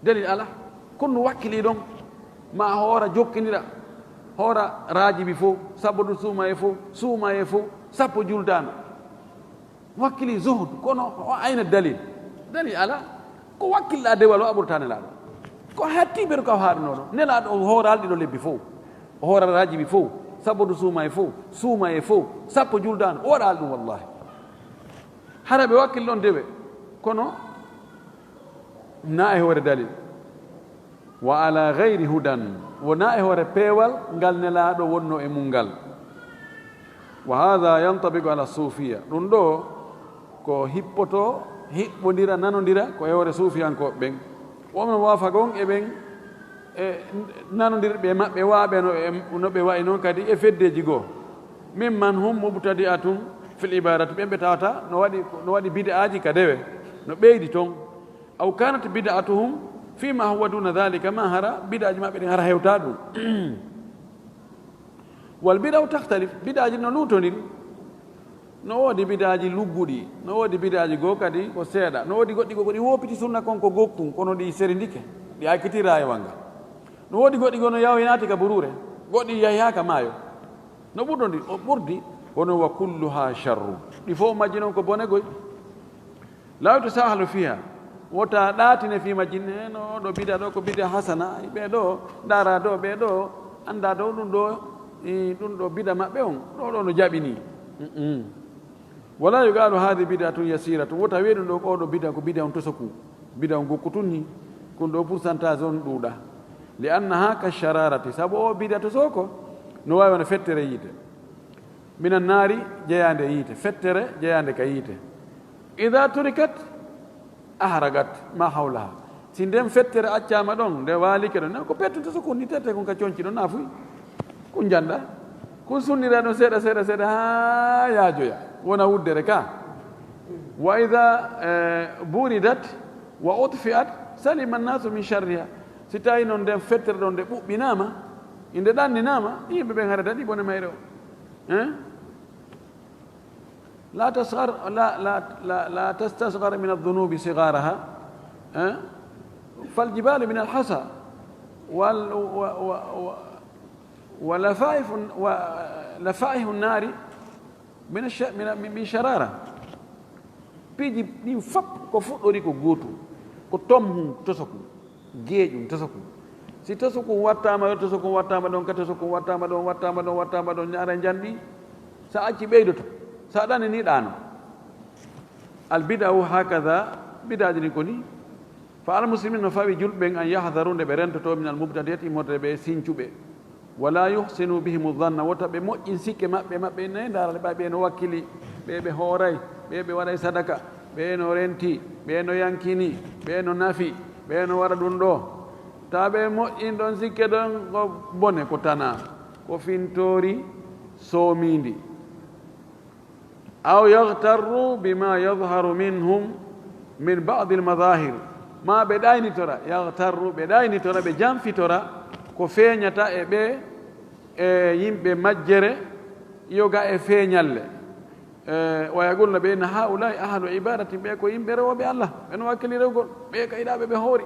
Dalil ala. Kono no wakkili ɗon, ma hoora jokkinira, hoora raajibi fof, sabodu suumaye fof, suumaye fof, sappo juldano. Wakkili zuhud, kono o ayna dalil. Dalil ala. Ko wakkilɗa dewal o aɓurta nelaaɗo. Ko hatti ɓeɗo ka haaɗunoɗo. Nelaaɗo o hoora alɗiɗo lebbi fof. O hoora raajibi fof, sabodu suumaye fof, suumaye fof, sappo juldano. O waɗa alɗum wallahi. Hara ɓe wakkil ɗon dewe. Kono na e hoore dalil. Wa ala ghayri hudan, wona e hoore peewal ngal nelaaɗo wonno e mum ngal. Wa hadha yantabiqu ala suufiya, ɗum ɗo ko hippoto, hiɓɓondira, nanondira ko e hoore suufiyankooɓe ɓen. Wa man wafaqa on e ɓen, e nanondirɓe e maɓɓe, waaɓe no, e, no ɓe wa'i noon kadi e feddeeji goo. Mimman hum mubtadi'atun fil ibadati, ɓen ɓe tawata no waɗi, no waɗi bid'aaji ka dewe, no ɓeydi toon. Aw kanat bid'atuhum fima huwa duna dhalika, ma hara bid'aji maɓɓe ɗin hara hewta ɗum. Wal bid'u takhtalif, bid'aji no luutondiri. No woodi bid'aji lugguɗi, no woodi bid'aji goo kadi ko seeɗa, no woodi goɗɗi goo ko ɗi woopiti sunna kon ko gokkun, kono ɗi serindike, ɗi akkitii raayewal ngal. No woodi goɗɗi goo no yahoynaati ka buruure, goɗɗi yahi haa ka maayo. No ɓurdondiri, o ɓurdi, kono wa kulluha sharru. Ɗi fof majji noon ko bone goy. La yutasahalu fiha, wota ɗaatine fii majji, ne no ɗo bida ɗo ko bida hasana, ɓe ɗo ndaara ɗo, ɓe ɗo annda ɗo ɗum ɗo, i, ɗum ɗo bida maɓɓe on, ɗo ɗo no jaɓini. Mm-mm. Wala yuqalu hadi bid'atun yasiratun, wota wiye ɗum ɗo ko ɗo bida ko bida on tosoku, bida on gokku tun ni, kun ɗo pourcentage on ɗuuɗa. Li annaha ka shararati, sabu o bida tosoko no wawi wona fettere yiite. Minan naari, jeyaande e yiite, fettere jeyaande ka yiite. Ida turikat, ahragat ma hawlaha. Si nden fettere accaama ɗon, nde waalike ɗon, ko pettunta so kun ni tete kun ka conci ɗon, na fuy. Kun jannda. Kun sunnira ɗon seeɗa, seeɗa, seeɗa, haa yaajoya. Wona wuddere ka. Wa ida, eh, buridat wa utfiat, salima annasu min sharriha. Si tawi noon nden fettere ɗon nde ɓuɓɓinaama, inde ɗanninaama, yimɓe ɓen hara daɗi bone mayre o. Eh? لا تصغر، لا، لا، لا، لا تستصغر من الذنوب صغارها، ها؟ فالجبال من الحصى، وال-، و-، و-، و-، ولفائف، ولفائح النار من الش-، من، من، من شرارة. Piiji ɗin fop ko fuɗɗori ko gootum, ko tomhum tosokun. Geeƴum, tosokun. Si tosokun wattaama ɗo, tosokun wattaama ɗon, ka tosokun wattaama ɗon, wattaama ɗon, wattaama ɗon, ñaara njanɗi. Sa acci ɓeydoto. Sa ɗanini ɗaano. Al bid'u hakadha, bid'aji ni ko ni. Fa al muslimin no fawi julɓe ɓen an yahdaru nde ɓe rentoto min al mubtadi'at immorde ɓe sincuɓe. Wala yuhsinu bihimu dhanna, wota ɓe moƴƴin sikke maɓɓe, maɓɓe ne ndaara ɓay ɓe no wakkili, ɓe ɓe hooray, ɓe ɓe waɗay sadaka, ɓe no renti, ɓe no yankini, ɓe no nafi. Ɓe no waɗa ɗum ɗo. Tawa ɓe moƴƴin ɗon sikke ɗon ko bone, ko tana, ko fintoori soomiindi. Aw yaghtarru bima yadhharu minhum min ba'di al-madhahir. Ma ɓe ɗaynitora, yaghtarru, ɓe ɗaynitora, ɓe janfitora ko feeñata e ɓe, e yimɓe majjere, yoga e feeñalle. E, wa yaquluna ɓe inna haula'i ahlu ibadatin, ɓe ko yimɓe rewooɓe Allah, ɓe no wakkili rewgol, ɓe ka yiɗaaɓe ɓe hoori.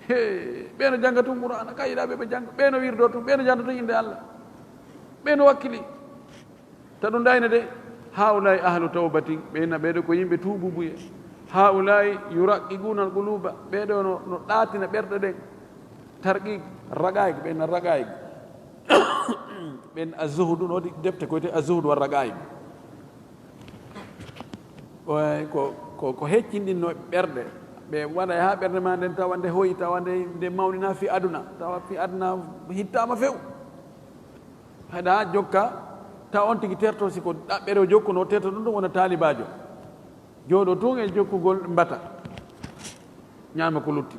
He, ɓe no jannga tun Qur'aana, ka yiɗaaɓe ɓe jannga, ɓe no wirdo tun, ɓe no jannda tun innde Allah, ɓe no wakkili. Ta ɗum ɗayne de, haula'i ahlu tawbatin, ɓe inna ɓe ɗo ko yimɓe tuububuye. Haula'i yuraqqiguna al-quluba, ɓe ɗo no, no ɗaatina ɓerɗe ɗen. Tarqiq, raqa'iq, ɓe inna raqa'iq. Ɓen az-zuhdu, no woodi defte ko wiyetee az-zuhdu wa raqa'iq. Oy, ko, ko, ko heccinɗinno ɓerɗe. Ɓe waɗa haa ɓernde ma nden tawa nde hoyi, tawa nde, nde mawnina fi aduna, tawa fi aduna hittaama few. Haɗa jokka, tawa on tigi terto, si ko ɗaɓɓere o jokkuno, terto ɗum, ɗum wona taalibaajo. Jooɗo tun e jokkugol mbata. Ñaama ko lutti.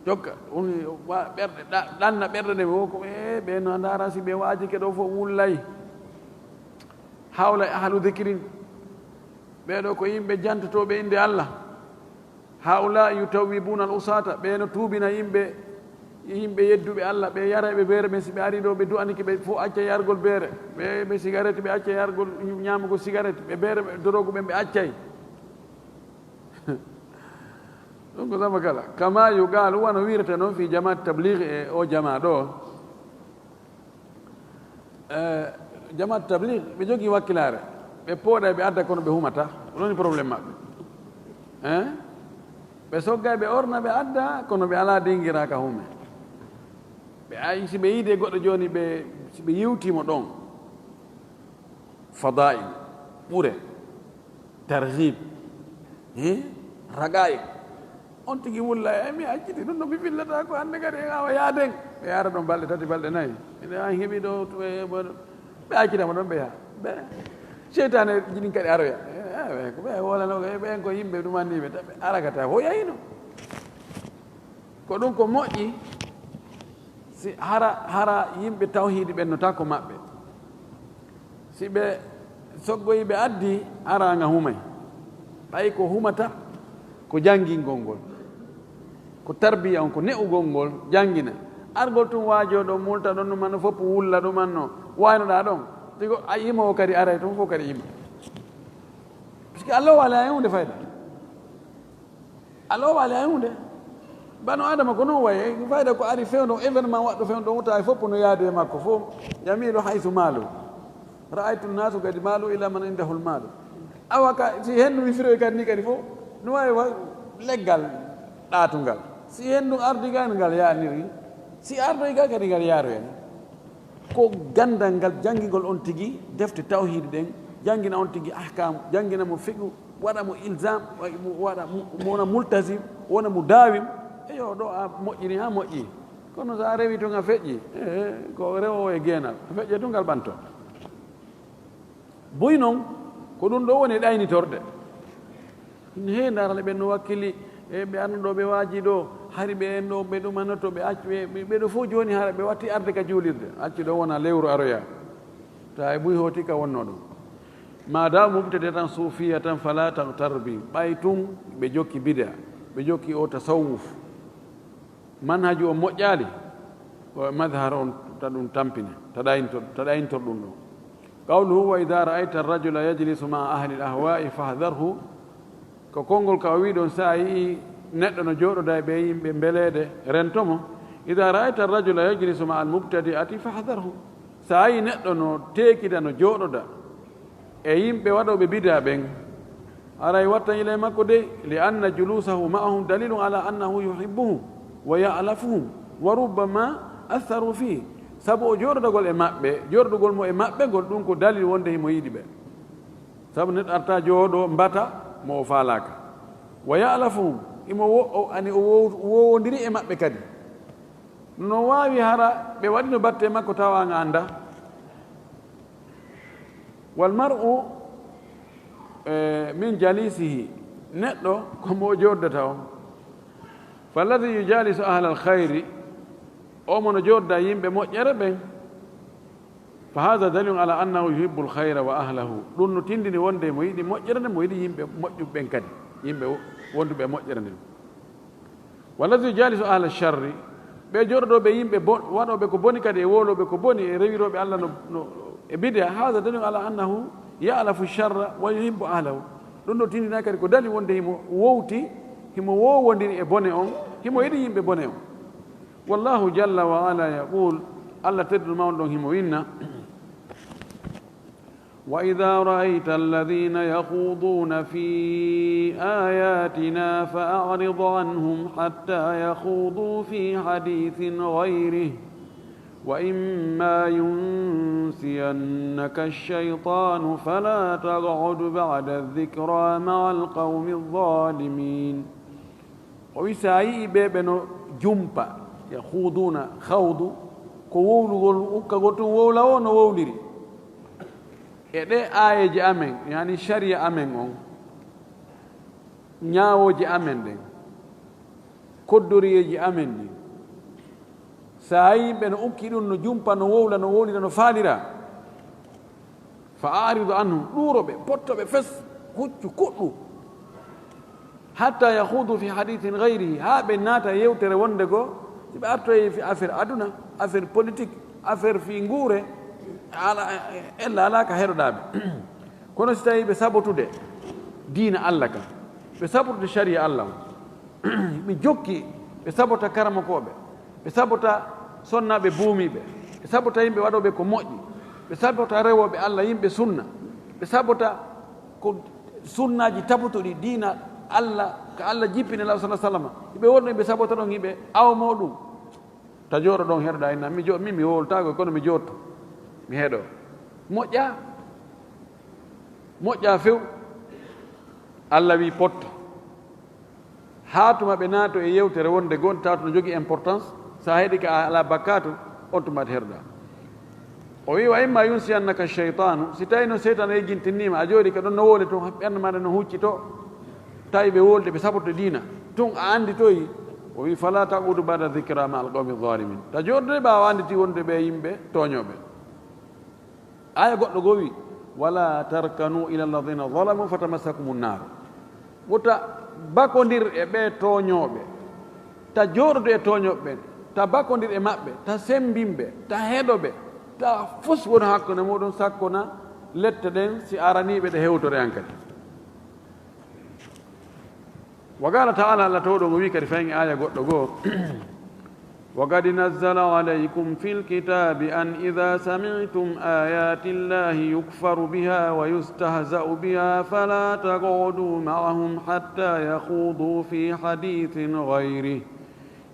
Jokka, ɗum wa ɓerɗe, ɗa-, ɗanna ɓerɗe ɗe, wo ko, e, ɓe no ndaara si ɓe waajike ɗo fof wullay. Hawla e ahlu dhikrin. Ɓee ɗo ko yimɓe jantotooɓe innde Allah. Haula yutawwibuna al usata, ɓe no tuubina yimɓe, yimɓe yedduɓe Allah, ɓe yara ɓe beere ɓen, si ɓe ari ɗo, ɓe du'anike ɓe fof acca yargol beere, ɓe, ɓe sigaret, ɓe acca yargol, ñaamugol sigaret, ɓe beere, ɓe dorogu ɓen, ɓe accay. Ɗum ko sama kala. Kama yuqalu, wano wirata noon fi jamaat tabligh, e o jamaa ɗo. Eh, jamaat tabligh, ɓe jogii wakkilaare. Ɓe pooɗay, ɓe adda, kono ɓe humata. Ko ɗon woni problème maɓɓe. Hein? Ɓe soggay, ɓe orna, ɓe adda, kono ɓe alaa dingira ka hume. Ɓe ay, si ɓe yiide goɗɗo jooni, ɓe, si ɓe yewtii mo ɗon, fadaa'il, ɓure, targhib, eh, raqa'iq. On tigi wulla, "Eh, mi acciti ɗum, no mi fillata ko hannde kadi en awa yaaden." Ɓe yaara ɗon balɗe tati, balɗe nayi. Ene an heɓi ɗo, to, e, bo-, ɓe accitama ɗon, ɓe yaha. Ɓe, seytaane jiɗin kadi aroya. Eh, eh, ko ɓe wolano, eh, ɓen ko yimɓe ɗumanniiɓe, ta-, ɓe arakata, ko yahino. Ko ɗum ko moƴƴi, si hara, hara yimɓe tawhiidi ɓen no ta ko maɓɓe. Si ɓe soggoyi ɓe addi, hara nga humay. Ɓay ko humata, ko janngingol ngol. Ko tarbiya on, ko ne'ugol ngol, janngina. Argol tun waajoo ɗo, multa ɗon, ɗum anno fof wulla, ɗum anno waynoɗaa ɗon. Tigo a yimo o kadi aray tun fof kadi yima. Parce que Allah wala e huunde fayda. Alaa o waali hay huunde. Bano Adama ko noon wayi, fayda ko ari fewndo, événement waɗɗo fewndo, wota e fof no yaadu e makko, fof yamiilu haysu maalu. Ra'aytu nnaasu kadi maalu ila man indahul maalu. Awa ka, si henndu mi firoy kadi ni kadi fof, no waawi wa leggal ɗaatungal. Si henndu ardi gal ngal yaaniri, si ardoy gal kadi ngal yaaroya ni. Ko ganndal ngal, janngingol on tigi defte tawhiidi ɗen, janngina on tigi ahkam, janngina mo fiqhu, waɗa mo ilzam, wa-, mo waɗa mo, mo wona multazim, wona mo dawim. Eyo, ɗo a moƴƴini haa moƴƴi. Kono so a rewi tun a feƴƴi, eh, ko rewowo e geenal. A feƴƴe tun ngal ɓanto. Buy non, ko ɗum ɗo woni ɗaynitorde. He, ndaarale ɓen no wakkili, e ɓe arno ɗo, ɓe waaji ɗo, hari ɓe en ɗo, ɓe ɗumanoto, ɓe accu, ɓe, ɓe, ɓe ɗo fof jooni hara ɓe watti arde ka juulirde. Accu ɗo wona lewru aroya. Ta e buy hooti ka wonno ɗum. Ma dama mubtadi'atan sufiyatan fala taghtar bi. Ɓay tun ɓe jokki bida, ɓe jokki o tasawuf. Manhaju on moƴƴaali, ko madhar on ta ɗum tampine, ta ɗayntor, ta ɗayntor ɗum ɗo. Qawluhu, "Wa idha ra'ayta ar-rajula yajlisu ma'a ahli al-ahwa'i fahdharhu." Ko konngol ka o wi'i ɗon, "Sa yi'i neɗɗo no jooɗoda e ɓe yimɓe mbeleede, rento mo." "Idha ra'ayta ar-rajula yajlisu ma'a al-mubtadi'ati fahdharhu." Sa yi'i neɗɗo no teekida, no jooɗoda e yimɓe waɗooɓe bidaa ɓen, haray wattan ila e makko dey, "li anna julusahu ma'ahum dalilun ala annahu yuhibbuhum wa ya'lafuhum wa rubbama atharu fihi." Sabu o jooɗodagol e maɓɓe, jooɗodugol mo e maɓɓe ngol, ɗum ko dalil wonde himo yiɗi ɓe. Sabu neɗɗo arta jooɗo mbata mo o faalaaka. Wa ya'lafuhum, imo wo-, o, ani o wo-, wowondiri e maɓɓe kadi. No waawi hara ɓe waɗino batte makko tawa an a anndaa? Wal mar'u, eh, min jalisihi, neɗɗo ko mo o jooɗdata on. Falladi yujalisu ahlal khayri, o mo no jooɗda yimɓe moƴƴere ɓen, fa hada dalilun ala annahu yuhibbul khayra wa ahlahu, ɗum no tindini wonde mo yiɗi moƴƴere nden, mo yiɗi yimɓe moƴƴuɓe ɓen kadi, yimɓe wonduɓe e moƴƴere nden. Walladi yujalisu ahla sharri, ɓe jooɗoɗo ɓe yimɓe bon, waɗoɓe ko boni kadi e wowloɓe ko boni e rewiroɓe Allah no, no, e bid'a, hada dalilun ala annahu ya'lafu sharra wa yuhibbu ahlahu. Ɗum ɗo tindina kadi ko dali wonde himo wowti, himo wowondiri e bone on, himo yiɗi yimɓe bone on. Wallahu jalla wa ala yaqul, Allah tedduɗo mawɗo ɗon himo inna, wa idha ra'ayta alladhina yakhuduna fi ayatina fa a'rid anhum hatta yakhudu fi hadithin ghayrih, wa imma yunsiyannaka ash-shaytanu fala taq'ud ba'da adh-dhikra ma'al qawmi adh-dhalimin. O wi, si a yi'i ɓe, ɓe no jumpa, yakhuduna, khawdu, ko wowlugol, ukkagol tun wowla o no wowliri. E ɗe aayeeje amen, yani shari'a amen on, ñaawooje amen ɗen, koddoriyeeji amen ɗin, si a yi'i ɓe no ukki ɗum, no jumpa, no wowla, no wowlira, no faalira, fa a'rid anhum, ɗuuro ɓe, potto ɓe fes, huccu kuɗɗu. Hatta yakhudu fi hadithin ghayrihi, haa ɓe naata e yewtere wonde goo, si ɓe artoyi fi affaire aduna, affaire politique, affaire fi nguure, ala, ella alaa ka heɗoɗaa ɓe. Kono si tawii ɓe sabotude diina Allah kan, ɓe sabotude shari'a Allah on, ɓe jokki, ɓe sabota karamokooɓe, ɓe sabota sonnaaɓe buumiiɓe, ɓe sabota yimɓe waɗooɓe ko moƴƴi, ɓe sabota rewooɓe Allah, yimɓe sunna, ɓe sabota ko sunnaaji taputuɗi diina Allah, ka Allah jippini Nulaaɗo sallallahu alaihi wasallam. Hiɓe wonno ɓe sabota ɗon, hiɓe awmoo ɗum. Ta jooɗo ɗon heɗoɗaa, inna, mi jo-, min mi wowlataako, kono mi jooɗoto, mi heɗo. Moƴƴaa, moƴƴaa few. Allah wi potto. Haa tuma ɓe naato e yewtere wonde goo, tawa to no jogii importance, si a heɗii ka a alaa bakkaatu, on tuma heɗoɗaa. O wi, wa imma yunsiyannaka shaytanu, si tawii no seytaane yejjintinii ma, a jooɗii ka ɗon no wowle tun, ɓernde maa nden no huccitoo, tawi ɓe wowlude, ɓe sabotude diina, tun a annditoyi. O wi, fala taq'ud ba'da dhikra ma'al qawmi zalimin. Ta jooɗoɗaa ɓaawo annditi wonde ɓe yimɓe tooñooɓe. Aaya goɗɗo goo wi, wala tarkanu ila alladhina zalamu fatamassakumun nar. Wota bakondir e ɓee tooñooɓe, ta jooɗodu e tooñooɓe ɓen, ta bakondir e maɓɓe, ta sembin ɓe, ta heɗo ɓe, ta fus won hakkunde muɗum, sakko na lette ɗen, si aranii ɓe, ɗe hewtore an kadi. Wa qala ta'ala, Allah towɗo ngo wi kadi fayin aaya goɗɗo goo, wa qad nazzala alaykum fil kitabi an idha sami'tum ayati llahi yukfaru biha wa yustahza'u biha fala taq'udu ma'ahum hatta yakhudu fi hadithin ghayrih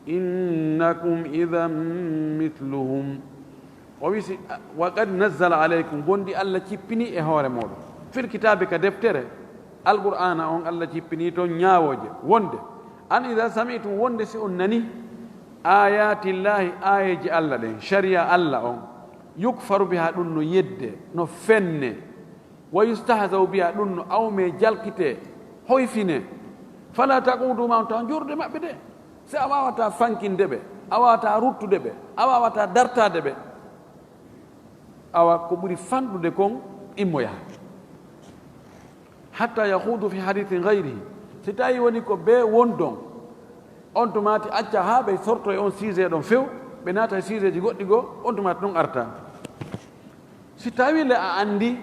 innakum idhan mithluhum. O wi si, wa qad nazzala alaykum, gonɗi Allah cippinii e hoore mooɗon, fil kitaabi, ka deftere, Alqur'aana on, Allah cippinii ton ñaawooje, wonde, an idha sami'tum, wonde si on nanii, ayati llahi, aayeeji Allah ɗen, shari'a Allah on, yukfaru biha, ɗum no yedde, no fenne, wa yustahza'u biha, ɗum no awmee, jalkitee, hoyfinee. Fala taq'udu ma'ahum, tawa jooɗoɗaa e maɓɓe de. Si a waawataa fankinde ɓe, a waawataa ruttude ɓe, a waawataa dartaade ɓe, awa ko ɓuri fanɗude kon, immoyaa. Hatta yakhudu fi hadithin ghayrihi. Si tawii woni ko ɓe wondon, on tumaati acca haa ɓe sorto e on sujet ɗon few, ɓe naata e sujetji goɗɗi goo, on tumaati ɗon arta. Si tawii le a anndi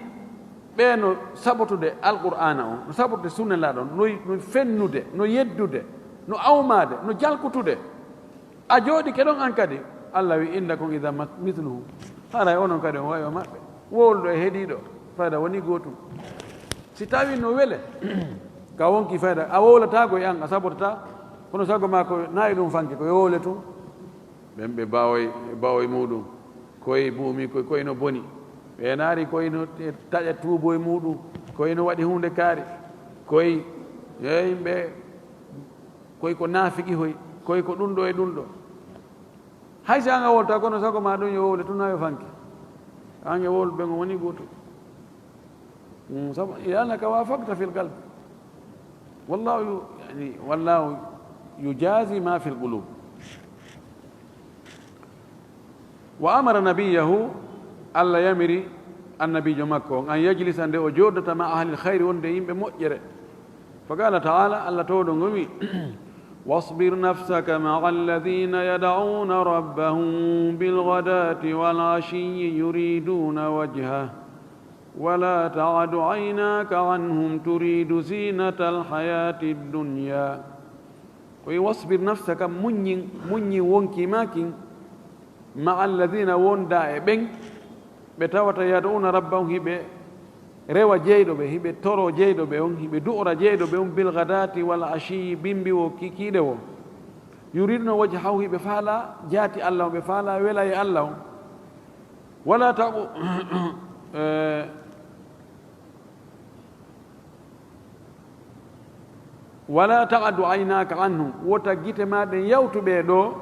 ɓee no sabotude Alqur'aana on, no sabotude sunna Nulaaɗo on, no, no fennude, no yeddude, no awmaade, no jalkutude, a jooɗike ɗon an kadi, Allah wi, innakum idhan mas-, mithluhum. Haray onon kadi on wayi o maɓɓe. Wowluɗo e heɗiiɗo, fayda wonii gootum. Si tawii no wele, ka wonkii fayda, a wowlataako e an, a sabotataa, kono sago maa ko nayi ɗum fanke, ko yo wowle tun. Ɓen ɓe bawoy, bawoy muɗum, koye buumi, koye, koye no boni. Ɓe naari koye no taƴa tuuboy muɗum, koye no waɗi huunde kaari, koye, e yimɓe, koye ko naafiqihoy, koye ko ɗum ɗo e ɗum ɗo. Hay si an a wolta, kono sago maa ɗum yo wowle tun, haa yo fanke. An e wowluɓe ɓen on woni gooto. Mm, sabu, لأنك وافقت في القلب. والله ي-، يعني، والله يجازي ما في القلوب. وأمر نبيه، Allah yamiri annabiijo makko on, an yajlisa, nde o jooɗata, ma ahlil khayri, wonde yimɓe moƴƴere. Fa qala ta'ala, Allah towɗo ngo wi, واصبر نفسك مع الذين يدعون ربهم بالغداة والعشي يريدون وجهه ولا تعد عيناك عنهم تريد زينة الحياة الدنيا. O wi, واصبر نفسك, muññin, muññin wonkii maa kin, مع الذين, wonda e ɓen, ɓe tawata, يدعون ربهم, hiɓe rewa jeyɗo ɓe, hiɓe toro jeyɗo ɓe on, hiɓe du'ora jeyɗo ɓe on, بالغداة والعشي, bimbi wo, ki-, kiiɗe wo. يريدون وجهه, hiɓe faala jaati Allah on, ɓe faala wela e Allah on. ولا تق-, eh, ولا تعد عيناك عنهم, wota gite maa ɗen yawtu ɓee ɗoo,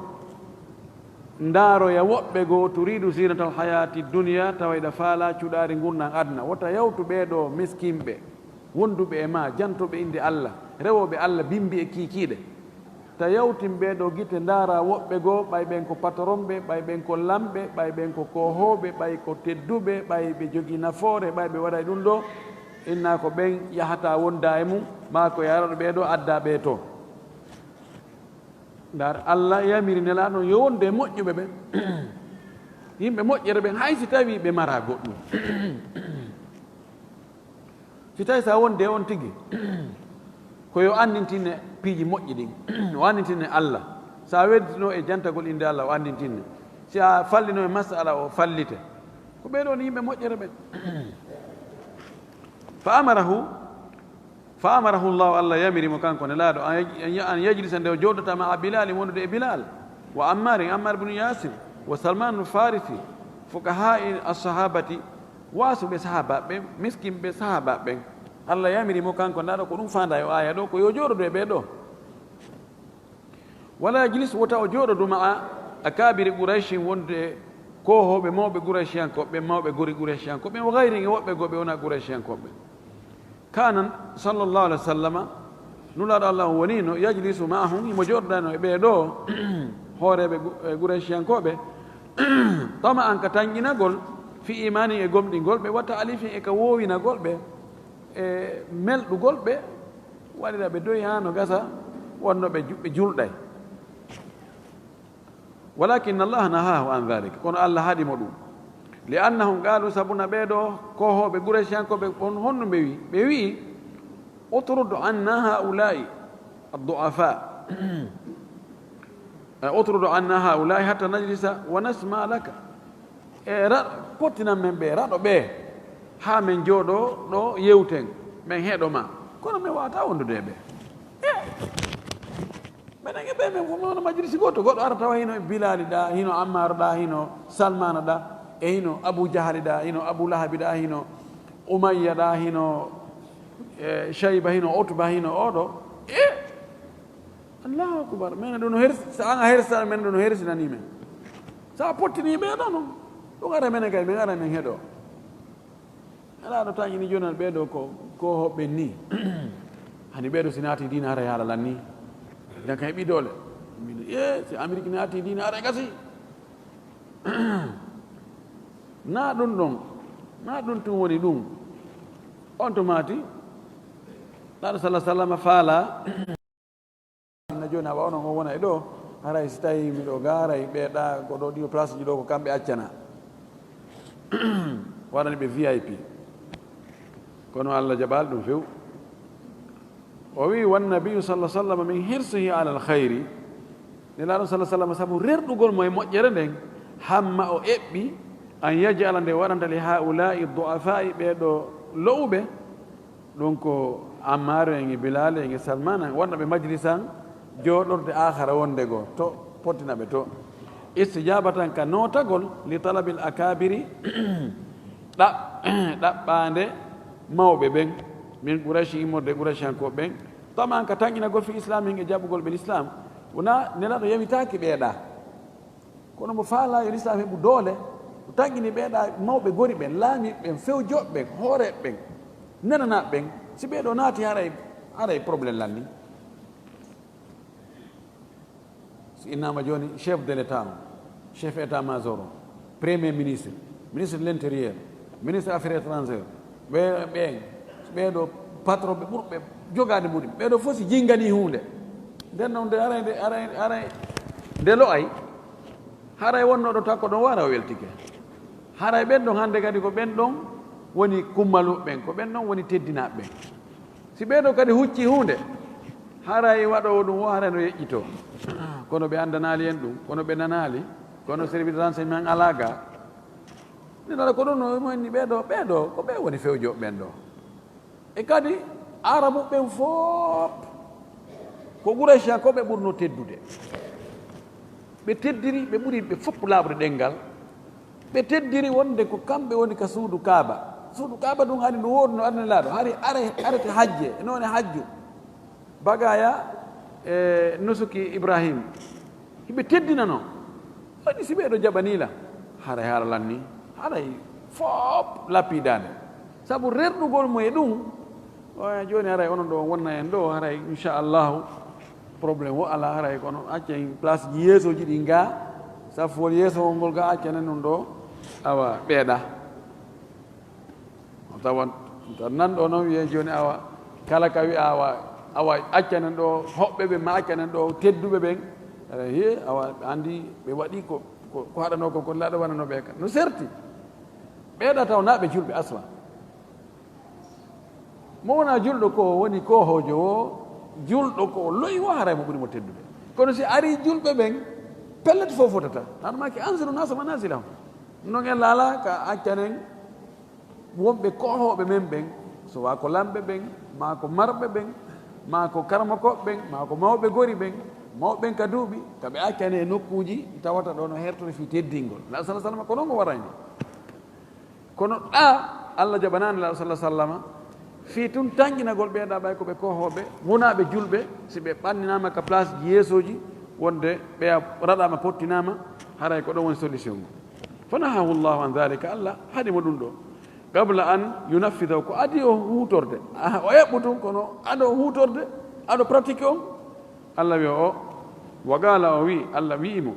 ndaaroya woɓɓe goo, تريد زينة الحياة الدنيا, tawa hiɗa faala cuɗaari ngurndan aduna. Wota yawtu ɓee ɗoo miskinɓe, wonduɓe e maa, jantooɓe innde Allah, rewooɓe Allah bimbi e kiikiiɗe. Ta yawtin ɓee ɗoo gite, ndaara woɓɓe goo, ɓay ɓen ko patronɓe, ɓay ɓen ko lamɓe, ɓay ɓen ko koohooɓe, ɓay ko tedduɓe, ɓay ɓe jogii nafoore, ɓay ɓe waɗay ɗum ɗoo, inna ko ɓen yahata wonda e mum, maa ko yaraɗo ɓee ɗoo, adda ɓee to. Ndaar, Allah yamiri Nelaaɗo yo wonde e moƴƴuɓe ɓen. Yimɓe moƴƴere ɓen, hay si tawii ɓe maraa goɗɗum. Si tawii sa wonde e on tigi, ko yo anndintine piiji moƴƴi ɗin, o anndintine Allah. Sa weddino e jantagol innde Allah, o anndintine. Si a fallino e masala, o fallite. Ko ɓee ɗoo ni yimɓe moƴƴere ɓen. Fa amarahu, fa amarahu Allahu, Allah yamiri mo kanko Nelaaɗo, an yaj-, an yajlisa, nde o jooɗata, ma'a Bilali, wondude e Bilal, wa Ammar, Ammar ibn Yasir, wa Salman al-Farisi, fuqaha'i as-sahabati, waasuɓe sahaabaaɓe ɓen, miskinɓe sahaabaaɓe ɓen. Allah yamiri mo kanko, ndaɗo ko ɗum faanda e o aaya ɗo, ko yo jooɗodu e ɓee ɗo. Wala yajlis, wota o jooɗodu ma'a akabiri Qurayshin, wonde koohooɓe mawɓe Qurayshiyankooɓe ɓen, mawɓe gori Qurayshiyankooɓe ɓen, wa ghayrihim, e woɓɓe goo ɓe wona Qurayshiyankooɓe ɓen. Kanan sallallahu alaihi wasallama, Nulaaɗo Allah on wonino, yajlisu ma'ahum, himo jooɗodano e ɓee ɗoo hooreeɓe Gu-, e Qurayshiyankooɓe, tama'an, ka tanƴinagol, fi imaanihim, e gomɗingol ɓe, wa ta'alifihim, e ka woowinagol ɓe, e melɗugol ɓe, waɗira ɓe doyi haa no gasa, wonno ɓe ju-, ɓe julɗay. Walakinna Allaha nahahu an dhalik, kono Allah haɗi mo ɗum. Li annahum qalu, sabuna ɓee ɗoo koohooɓe Qurayshiyankooɓe on, honno ɓe wi? Ɓe wi, utrud anna haula'i ad-du'afa. Eh, utrud anna haula'i hatta najlisa wa nasma laka. E ra-, pottinan men ɓe, raɗo ɓe, haa men jooɗo ɗo yewten, men heɗo ma. Kono men waawata wondude e ɓe. Eh! Menen e ɓe, men fof, mi wona majlisi gooto. Goɗɗo ara tawa hino Bilali ɗa, hino Ammar ɗa, hino Salmana ɗa, e hino Abu Jahali ɗa, hino Abu Lahabi ɗa, hino Umayya ɗa, hino, eh, Shayba, hino Utba, hino oɗo. Eh! Allahu akbar. Menen ɗo no hers-, sa an a hersa, menen ɗo no hersinani men. Sa pottini ɓe ɗo non. Ɗum ara menen kay, men ara men heɗo. Alaa no tañi ni jooni ɓee ɗo ko, ko hoɓɓe ni. Hani ɓee ɗo si naati diina haray haala lan ni. Dan kay ɓi doole. Min, eh, si Amérique naati diina haray gasi. Na ɗum ɗon. Na ɗum tun woni ɗum. On to maati. Naɗo sallallahu alaihi wasallam faala. Na jooni, awa onon on wona e ɗo, haray si tawi miɗo ga, haray ɓe ɗa ko ɗo, ɗiɗo place ji ɗo ko kamɓe accana. Waɗani ɓe V I P. Kono Allah jaɓaali ɗum few. O wi, "Wan nabiyyu sallallahu alaihi wasallam min hirsihi ala al khayri." Nelaaɗo sallallahu alaihi wasallam, sabu rerɗugol mo e moƴƴere nden, hamma o eɓɓi, an yaj'ala, nde waɗanta, li haula'i du'afa'i, ɓee ɗo lo'uɓe, ɗum ko Ammaaru en e Bilaalu en e Salmaana en, wonɓe majlisan, jooɗorde aakhara wonde goo, to pottina ɓe to. Istijabatan, ka nootagol, li talabil akabiri, ɗa-, ɗaɓɓaande mawɓe ɓen, min Qurayshi, immorde Qurayshiyankooɓe ɓen, tamaan ka tanƴinagol fi islamihim e jaɓugol ɓe lislaam. Wona Nelaaɗo yawitaaki ɓee ɗa. Kono mo faalaa yo lislaam heɓu doole, o tanƴini ɓee ɗa mawɓe gori ɓen, laamiiɓe ɓen, fewjoɓe ɓen, hooreeɓe ɓen, nenanaaɓe ɓen. Si ɓee ɗo naati, haray, haray problème lanni. Innama jooni chef de l'État on, chef état major on, premier ministre, ministre de l'intérieur, ministre affaires étrangères, ɓe ɓen ɓeɗo patron ɓe ɓurɓe jogaade muɗum, ɓeɗo fof si jingani huunde. Nden noon nde aray nde aray aray nde lo'ay, haray wonnoɗo takko ɗon wara o weltike. Haray ɓen ɗon hannde kadi ko ɓen ɗon woni kummaluɓe ɓen, ko ɓen ɗon woni teddinaaɓe ɓen. Si ɓeɗo kadi hucci huunde, haray waɗoowo ɗum o haray no yeƴƴitoo. Kono ɓe anndanaali en ɗum, kono ɓe nanaali, kono service de renseignement alaa ga. Nden ara ko ɗum no woni ɓeɗo ɓeɗo ko ɓe woni fewjooɓe ɓen ɗo. E kadi arabu ɓen fof ko quraysh en ko ɓe ɓurno teddude. Ɓe teddiri ɓe ɓuri ɓe fof laaɓude ɗenngal. Ɓe teddiri wonde ko kamɓe woni ka suudu kaaba. Suudu kaaba ɗum hari ndu woodno aduna laaɗo hari are arete hajje e noone hajju bagaya e nusuki ibrahim. Hiɓe teddinano. Waɗi si ɓeɗo jaɓaniila haray haala lanni haray fof lappidaande. Sabu rerɗugol mo e ɗum. Oya jooni haray onon ɗo wonna en ɗo haray inchallahu. Problème o alaa haray kono accen place ji yeesooji ɗi ga. Safuwol yeesowol ngol ga accanen ɗum ɗo. Awa ɓeeɗa o tawan. Tan nan ɗo noon wiye jooni awa kala ka wiya awa awa accanen ɗo hoɓɓe ɓe ma accanen ɗo tedduɓe ɓen. Aɗa hiye awa ɓe anndi ɓe waɗi ko ko haɗanoo kon kon laaɗo wanano ɓe ka no serti. Ɓeeɗa taw na ɓe julɓe asla. Mo wona julɗo ko woni koohoojo o julɗo ko o lo'i o haray mo ɓuri mo teddude. Kono si ari julɓe ɓen pellet fof fotata. Haɗa maki anziru nasa manasilahum. Non en laala ka accanen wonɓe koohooɓe men ɓen, so wa ko lamɓe ɓen ma ko marɓe ɓen ma ko karmokooɓe ɓen ma ko mawɓe gori ɓen, mawɓe ɓen ka duuɓi ka ɓe accane e nokkuuji tawata ɗo no hertore fii teddingol la sala sallam ko non o warayno. Kono ɗa Allah jaɓanaani la sala sallama fii tun tanƴinagol ɓeeɗa ɓay ko ɓe koohooɓe wonaaɓe julɓe. Si ɓe ɓanninaama ka place ji yeesooji wonde ɓeya raɗaama pottinaama, haray ko ɗon woni solution ngu. Fanahahu llahu an dhalika, Allah haɗi mo ɗum ɗo. Qabla an yunaffidahu, ko adi o huutorde. O eɓɓu tun kono ado huutorde ado pratique on. Allah wi o wa qala o wi Allah wi mo,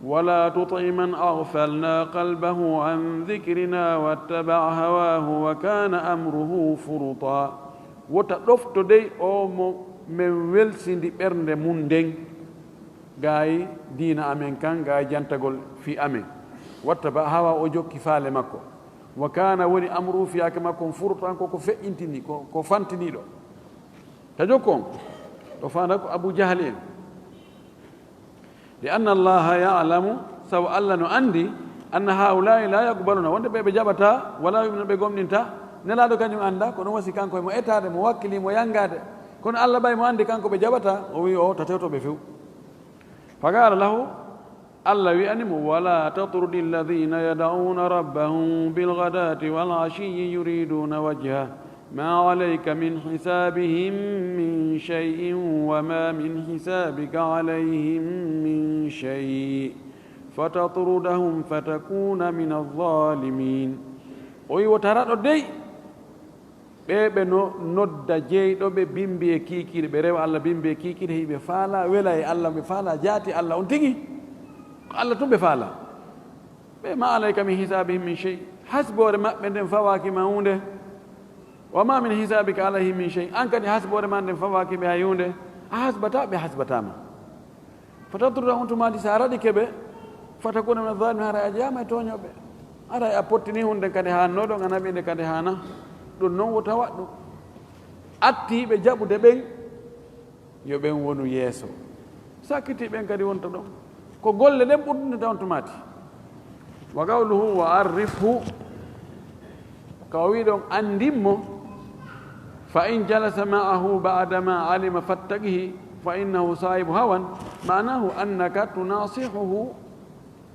wala tuti man aghfalna qalbahu an dhikrina wattaba'a hawahu wa kana amruhu furuta. Wota ɗofto dey o mo men welsindi ɓernde mum nden. Gaayi diina amen kan gaayi jantagol fii amen. Wattaba'a hawa o jokki faale makko. Wa kana woni amruhu fiyaake makko on furutan ko ko feƴƴintini ko ko fantiniɗo. Ta jokko on ɗo fanda ko abu jahali en. Li anna allaha ya'lamu, sabu Allah no anndi, anna haulai la yaqbaluna, wonde ɓe ɓe jaɓata wala yuminu ɓe gomɗinta. Nelaɗo kañum annda ko ɗum wasi kanko e mo etaade mo wakkili mo yanngaade. Kono Allah ɓay mo anndi kanko ɓe jaɓata o wi o ta tewto ɓe few. Faqala lahu, Allah wi'ani mo wala tatrudi alladhina yad'una rabbahum bilghadati wal ashiyi yuriduna wajha. Ma alayka min hisabihim min shay'in wa ma min hisabika alayhim min shay. Fatatrudahum fatakuna min alzalimin. O wi wota raɗo dey ɓe ɓe no nodda jeyɗo ɓe bimbi e kiikiiɗe ɓe rewa Allah bimbi e kiikiiɗe hiɓe faala wela e Allah ɓe faala jaati Allah on tigi. Ko Allah tun ɓe faala. Ɓe ma alayka min hisabihim min shay. Hasboore maɓɓe nden fawaaki ma huunde. Wa ma min hisabika alayhim min shay. An kadi hasboore ma nden fawaaki ɓe hay huunde. A hasbata ɓe hasbatama. Fatatrudahum, on tumaaji so a raɗike ɓe. Fatakuna min alzalimin, haray a jeyaama e tooñooɓe. Haray a pottini hunde kadi haanno ɗon a naɓi nde kadi haana. Ɗum noon wota waɗ ɗum. Attiiɓe jaɓude ɓen yo ɓen wonu yeeso. Sakkitiiɓe ɓen kadi wonta ɗon. Ko golle ɗen ɓurɗunde taw on tumaati. Wa qawluhu wa arrifhu. Ka o wi ɗon anndin mo. Fa in jalasa ma'ahu ba'da ma alima fattaqihi fa innahu sahibu hawan. Ma'anahu annaka tunasihuhu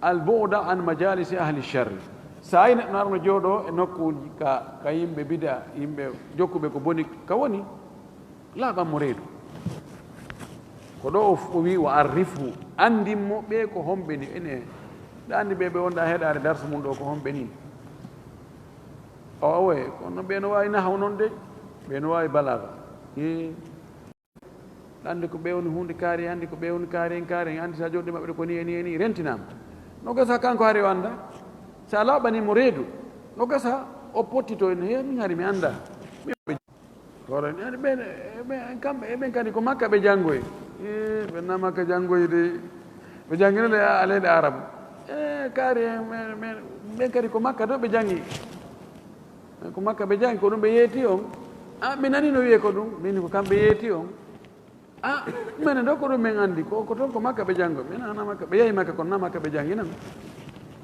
al bu'da an majalisi ahli sharri. Saa'i neɗɗo arno jooɗo e nokkuuji ka ka yimɓe bida yimɓe jokkuɓe ko boni ka woni. Laaɓan mo reedu. Ko ɗo o wi wa arrifhu, anndin mo ɓe ko homɓe ni ene. Ɗa anndi ɓe ɓe wonɗa heɗaade darsu mum ɗo ko homɓe ni. O awoye kono ɓe no waawi nahaw noon de. Ɓe no waawi balaga. Hee. Anndi ko ɓe woni huunde kaari, anndi ko ɓe woni kaari en, kaari en, anndi so a jooɗii maɓɓe ɗo ko ni e ni e ni, rentinaama. No gasa kanko hari o annda. So a laaɓanii mo reedu, no gasa o pottito en, "He, min hari mi annda." Min ɓe, kono en, ɓe, ɓe, kamɓe, ɓen kadi ko Makka ɓe janngoyi. E, ɓe na Makka janngoyi de. Ɓe janngino le a leyɗe Arabu. E, kaari en, men, men, ɓen kadi ko Makka ɗo ɓe janngi. Ko Makka ɓe janngi, ko ɗum ɓe yeeti on. A, mi nani no wiye ko ɗum, min ko kamɓe yeeti on. A, minen ɗo ko ɗum min anndi, ko, ko toon ko Makka ɓe janngo. Min ana Makka, ɓe yahi Makka, kono na Makka ɓe janngi nan.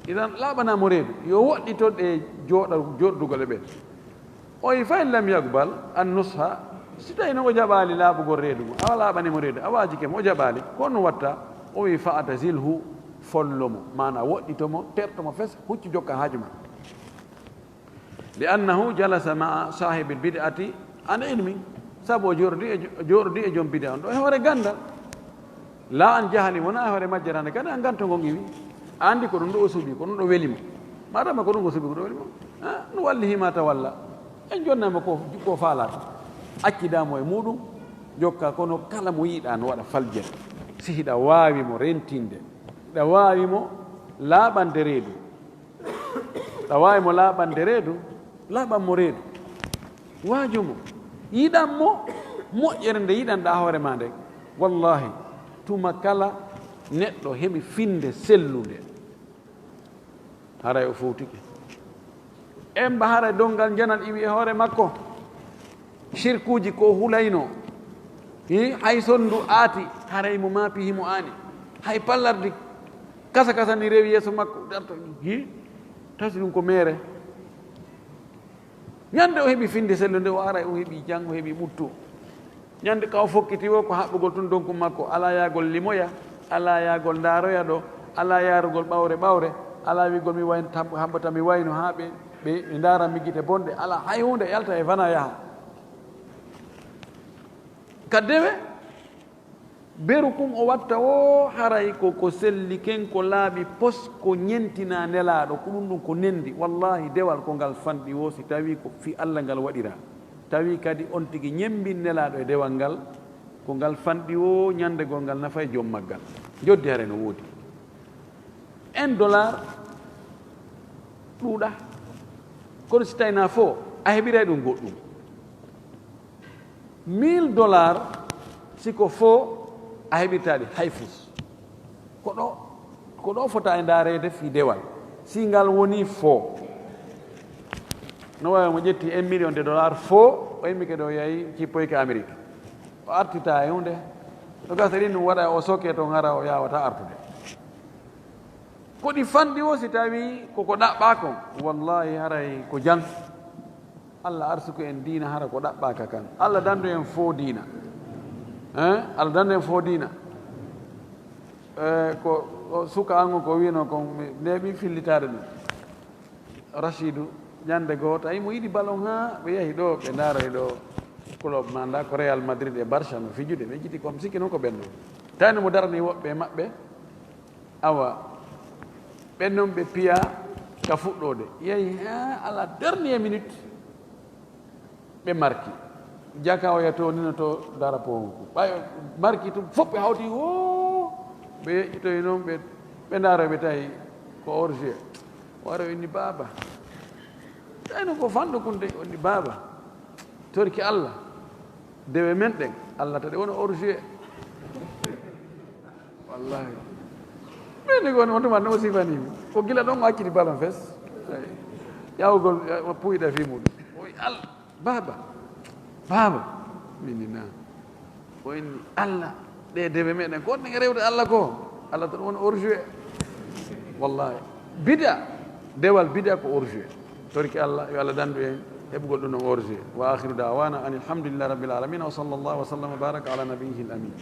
Idan, laaɓanaa mo reedu. Yo woɗɗito ɗe jooɗa-, jooɗdugol e ɓen. O wi, "Fa in lam yaqbal an nusha", si tawi no o jaɓaali laaɓugol reedu ngun, awa laaɓani mo reedu, a waajike mo, o jaɓaali, ko no watta? O wi, "Fa atazilhu", follo mo, maana woɗɗito mo, terto mo fes, huccu jokka haaju ma. "Li annahu jalasa ma'a saahibil bid'ati an ilmi", sabu o jooɗodii e jo-, o jooɗodii e joom bid'a on ɗo e hoore ganndal. "La an jahali", wonaa e hoore majjere hannde kadi an ganto ngon iwi. A anndi ko ɗum ɗo o suɓi, ko ɗum ɗo weli mo. Maadama ko ɗum o suɓi, ko ɗum weli mo. Ah, nuwallihi ma tawalla. En jonnay mo ko, ko faalaaka. Accidaa mo e muuɗum, jokka, kono kala mo yiɗaa no waɗa faljere. Si hiɗa waawi mo rentinde, hiɗa waawi mo laaɓande reedu. Ɗa waawi mo laaɓande reedu, laaɓan mo reedu. Waaju mo. Yiɗan mo, moƴƴere nde yiɗanɗaa hoore maa nden. Wallaahi, tuma kala neɗɗo heɓi finnde sellunde, haray o fowtike. Emba haray donngal njanal iwi e hoore makko. Sirkuuji ko hulayno. Hi, hay sonndu aati, haray mo maapi himo aani. Hay pallardi kasa kasa ni rewi yeeso makko, darto. Hi, tasi ɗum ko meere. Ñande o heɓi finnde sellunde, o aray, o heɓi jam, o heɓi ɓuttu. Ñande ka o fokkiti o, ko haɓɓugol tun donkun makko, alaa yaagol limoya, alaa yaagol ndaaroya ɗo, alaa yaarugol ɓawre ɓawre, alaa wi'gol mi wayn-, tam-, hambata mi wayno haa ɓe, ɓe, ɓe ndaara mi gite bonɗe, alaa hay huunde, yalta e fana yaha. Ka dewe, beru kun o watta o, haray ko, ko selli ken, ko laaɓi pos, ko ñentina Nelaaɗo, ko ɗum ɗum ko nendi. Wallaahi, dewal ko ngal fanɗi o, si tawii ko fii Alla ngal waɗiraa. Tawi kadi on tigi ñemmbin Nelaaɗo e dewal ngal, ko ngal fanɗi o, ñande goo ngal nafay joom maggal. Njoddi haray no woodi. Un dollar ɗuuɗa. Kono si tawi na fo, a heɓiray ɗum goɗɗum. Mille dollars, si ko fo, a heɓirtaa ɗi hay fus. Ko ɗo, ko ɗo fota e ndaareede fii dewal. Si ngal woni fo, no waawi mo ƴetti un million de dollars fo, o immike ɗo, yahi cippoyke Amérique. O artitaa e huunde. No gasa ɗin ɗum waɗa o soke toon, hara o yaawataa artude. Ko ɗi fanɗi o, si tawii ko ko ɗaɓɓaa kon, wallaahi haray ko jam. Alla arsuku en diina hara ko ɗaɓɓaaka kan. Alla dandu en fo diina. Hein? Alla dandu en fo diina. Eh, ko, ko suka an on ko wiino kon, mi neeɓi fillitaade ɗum. Rashidu, ñande goo, tawi mo yiɗi ballon haa ɓe yahi ɗo, ɓe ndaara e ɗo club ma, nda ko Real Madrid e Barça no fijude, ɓe jiti comme sikki noon ko ɓen ɗon. Tawi no mo darani woɓɓe e maɓɓe, awa, ɓen noon ɓe piya ka fuɗɗoode. Yehi haa à la dernière minute, ɓe marki. Jaka oya to nino to dara powonku. Ɓay marki tum fof ɓe hawti, "Woo!" Ɓe yeƴƴitoyi noon, ɓe, ɓe ndaara, ɓe tawi ko hors-jeu. Wara o inni, "Baaba, tawi no ko fanɗo kun de." O inni, "Baaba, torki Alla, dewe men ɗen, Alla taɗe wona hors-jeu." Wallahi. Min ni ko on, on tuma no sifani mi. Ko gila ɗon o acciti ballon fes. Ay. Ƴawgol, eh, puyɗa fii muɗum. O wi, "Al-, baaba, baaba." Min ni na. O inni, "Alla, ɗe dewe meɗen. Ko ɗen rewde Alla ko? Alla tan woni hors-jeu." Wallahi. Bid'a, dewal bid'a ko hors-jeu. Torki Alla, yo Alla dandu en heɓugol ɗum ɗon hors-jeu. Wa akhiru da'wana anil hamdulillahi rabbil alamin. Wa sallallahu wa sallam wa baraka ala nabiyyihil amin.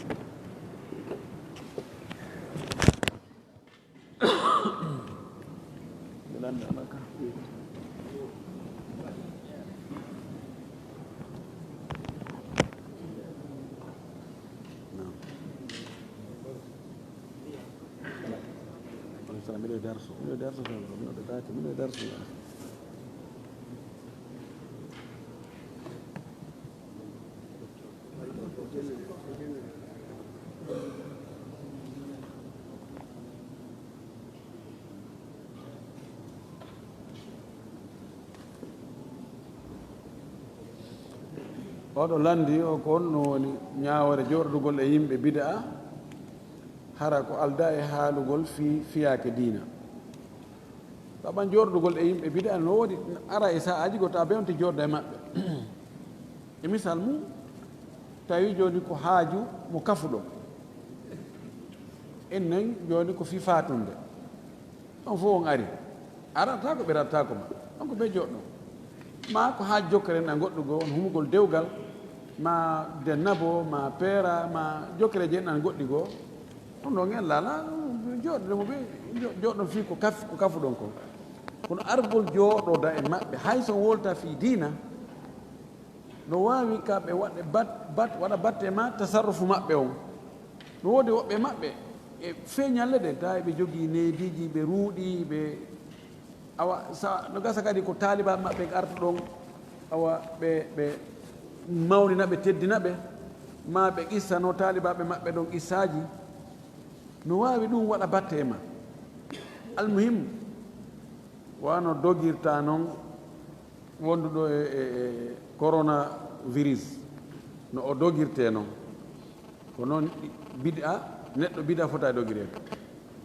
Miɗo e darsu, miɗo e darsu, miɗo e darsu. Oɗo lanndi o, ko honno woni ñaawore jooɗodugol e yimɓe bidaa, hara ko aldaa e haalugol fii fiyaake diina? Sabu jooɗodugol e yimɓe bidaa no woodi, ara e sa'aaji goo tawa ɓe on ti jooɗda e maɓɓe. E misal mum, tawi jooni ko haaju mo kafuɗon. Ennen jooni ko fii faatunde. On fof on ari. Arata ko ɓe rattaako ma. On ko ɓe jooɗɗon. Ma ko haaju jokkere na goɗɗo goo, on humugol dewgal, ma de nabo, ma peera, ma jokkere je nan goɗɗi goo. On ɗon en laala, jooɗɗon mo ɓe, jo-, jooɗɗon fii ko kaf-, ko kafuɗon ko. Kono argol jooɗoda e maɓɓe, hay so on wolta fii diina, no waawi ka ɓe waɗa bat-, bat-, waɗa batte ma tasarrufu maɓɓe on. No woodi woɓɓe maɓɓe, e feeñalle de, tawi ɓe jogii neediiji, ɓe ruuɗi, ɓe, awa, sa-, no gasa kadi ko taalibaaɓe maɓɓe arta ɗon, awa, ɓe, ɓe mawnina ɓe, teddina ɓe, ma ɓe qissano taalibaaɓe maɓɓe ɗon qissaaji. No waawi ɗum waɗa batte e ma. Almuhim, wano dogirta non wonduɗo e, e, e coronavirus, no o dogirte non. Ko noon bid'a, neɗɗo bid'a fota e dogireede.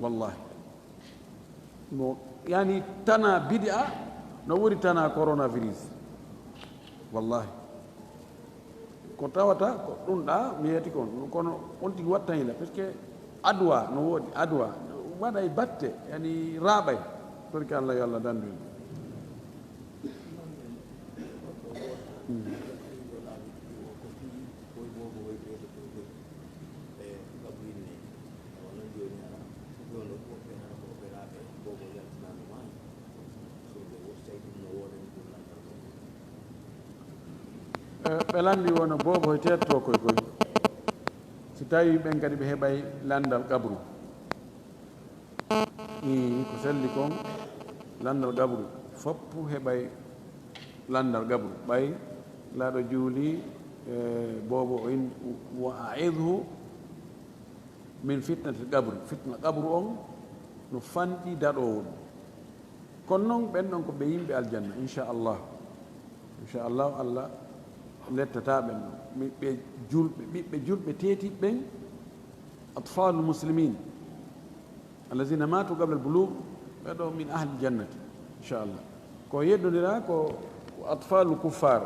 Wallahi. Mo, yani, tana bid'a no ɓuri tana coronavirus. Wallahi. Ko tawata ko ɗum ɗa mi yeeti kon, kono on tigi watta hila, parce que adwa no woodi, adwa waɗay batte, yani, raaɓay. Torki Allah, yo Allah dandu en. Eh, ɓe lanndi wona boobo e teetto koy koy. Si tawi ɓen kadi ɓe heɓay lanndal qabru. Ii, ko selli kon, lanndal qabru. Foppu heɓay lanndal qabru. Ɓay laaɗo juuli, eh, boobo o in, wa a'idhu min fitnatil qabri. Fitna qabru on no fanɗi daɗoowo ɗum. Kono non, ɓen ɗon ko ɓe yimɓe aljanna, inchallah. Inchallah, Allah lettataa ɓen ɗon. Mi-, ɓe julɓe, ɓiɓɓe julɓe teetiiɓe ɓen, atfalul muslimin, allazina matu qabla al-bulugh, ɓe ɗo min ahli jannati, inchallah. Ko yeddondiraa ko, ko atfalul kuffar,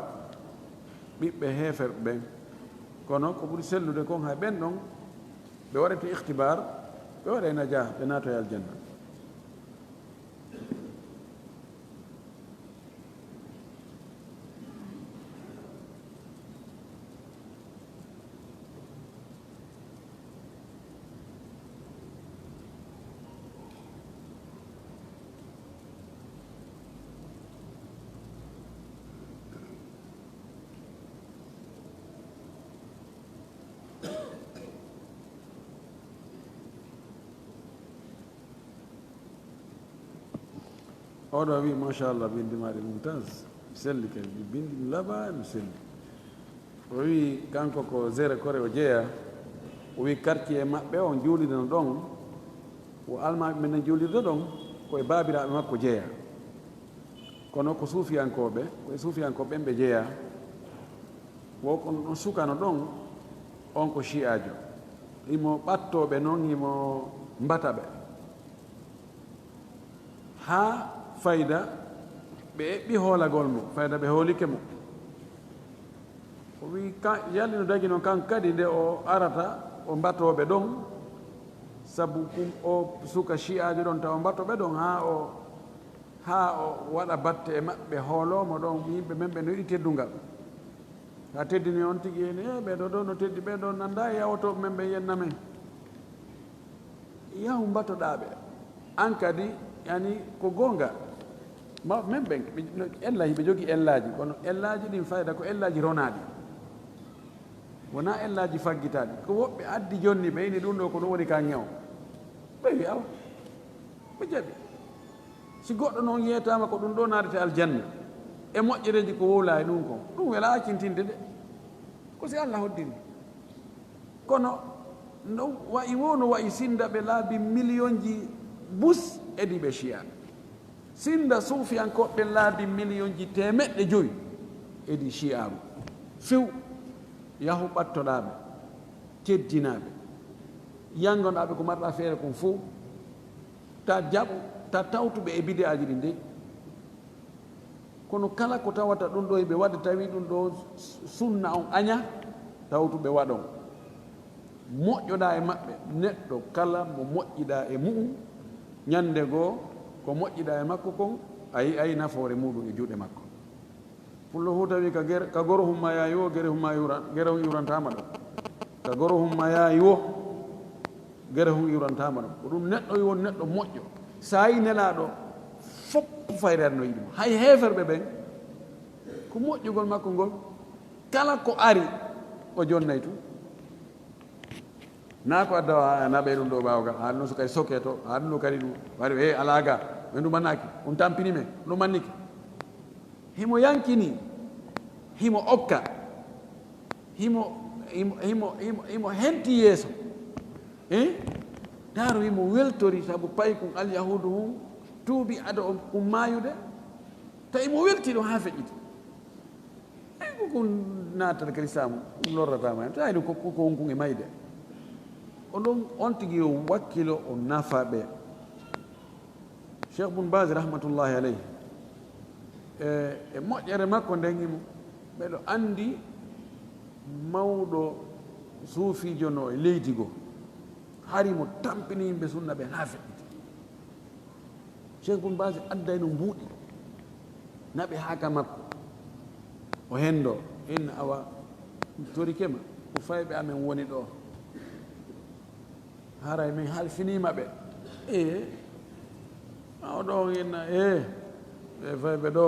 ɓiɓɓe heeferɓe ɓen. Kono ko ɓuri sellude kon, hay ɓen ɗon, ɓe waɗete ikhtibar, ɓe waɗay najah, ɓe naatoy aljanna. Oɗo wi, machallah, bindi maɗi mumtaz. Selli kay, bindi mi laba, mi selli. O wi, kanko ko Zere Kore o jeeya. O wi, quartier maɓɓe on juulidano ɗon. O almaɓe men ne juulirde ɗon, ko e baabiraaɓe makko jeeya. Kono ko suufiyankooɓe, ko e suufiyankooɓe ɓen ɓe jeeya. Wo ko on sukano ɗon, on ko shi'aajo. Himo ɓattoo ɓe non, himo mbata ɓe. Haa fayda ɓe eɓɓi hoolagol mo, fayda ɓe hoolike mo. O wi, ka-, yalli no dagi non kan kadi nde o arata, o mbatoo ɓe ɗon, sabu kum o suka shi'aajo ɗon, tawa o mbatoo ɓe ɗon haa o haa o waɗa batte e maɓɓe, hooloo mo ɗon, yimɓe men ɓe no yiɗi teddungal. Haa teddini on tigi en, "Eh, ɓee ɗoo ɗoo no teddi, ɓee ɗoo nanndaa e yawotooɓe men ɓe yenna men." Yahu mbatoɗaa ɓe. An kadi, yani, ko goonga. Mawɓe men ɓen, ɓe, no, ellaaji, ɓe jogii ellaaji, kono ellaaji ɗin fayda ko ellaaji ronaaɗi. Wonaa ellaaji faggitaaɗi. Ko woɓɓe addi jonni ɓe, ini ɗum ɗoo ko ɗum woni ka ŋewo. Ɓe wi, awa. Ɓe jaɓi. Si goɗɗo noon yeetaama ko ɗum ɗoo naadete aljanna, e moƴƴereeji ko wowlaa e ɗum kon, ɗum welaa accintinde de. Ko si Allah hoddiri. Kono no wa'i wo, no wa'i sinda ɓe laabi miliyonji bus edi ɓe shi'a. Sinda suufiyankooɓe ɓen laabi miliyonji teemeɗɗe jowi edi shi'aaru. Few. Yahu ɓattoɗaa ɓe, teddinaa ɓe, yanngonɗaa ɓe ko marɗaa feere kon fof, ta jaɓu, ta tawtu ɓe e bid'aaji ɗin dey. Kono kala ko tawata ɗum ɗo eɓe waɗa, tawi ɗum ɗo sunna on aña, tawtu ɓe waɗon. Moƴƴoɗaa e maɓɓe, neɗɗo kala mo moƴƴiɗaa e mu'um, ñannde goo ko moƴƴiɗaa e makko kon, a yi'ay nafoore muuɗum e juuɗe makko. Pullo Fuuta wi ka ger-, ka goro humma yaayi wo, gere humma yuran-, gere hon yurantaama ɗo. Ka goro humma yaayi wo, gere hon yurantaama ɗo. Ko ɗum neɗɗo yo won neɗɗo moƴƴo. Sa yi nelaaɗo, fof fayre no yiɗi mo. Hay heeferɓe ɓen, ko moƴƴugol makko ngol, kala ko ari, o jonnay tun. Na ko adda o, a naɓay ɗum ɗo ɓaawgal, a ɗum so kadi soke to, a ɗum ɗo kadi ɗum, waɗi, e, alaa ga, ɓe ɗum mannaki, ɗum tampini men, ɗum manniki. Himo yankini, himo okka, himo, himo, himo, himo, himo henti yeeso. Eh? Daaro himo weltori sabu paykun alyahuudu hun tuubi ado on kun maayude. Tawi himo welti ɗum haa feƴƴiti. Ey, ko kun naatata kadi saamu, ɗum lorrataama hen. Tawi ɗum ko, ko, ko on kun e mayde. O ɗon, on tigi yo wakkilo, o nafa ɓe. Cheikh Bun Baz rahmatullahi alayhi, e, e moƴƴere makko nden, himo, mbeɗo anndi mawɗo suufiijo no e leydi goo, hari mo tampini yimɓe sunna ɓe haa feƴƴiti. Cheikh Bun Baz addayno mbuuɗi, naɓi haa ka makko. O henndo, inna awa, torike ma, ko fayɓe amen woni ɗo. Haray min halfiniima ɓe. Ee. Mawɗo on inna, ee. Ɓe fayɓe ɗo.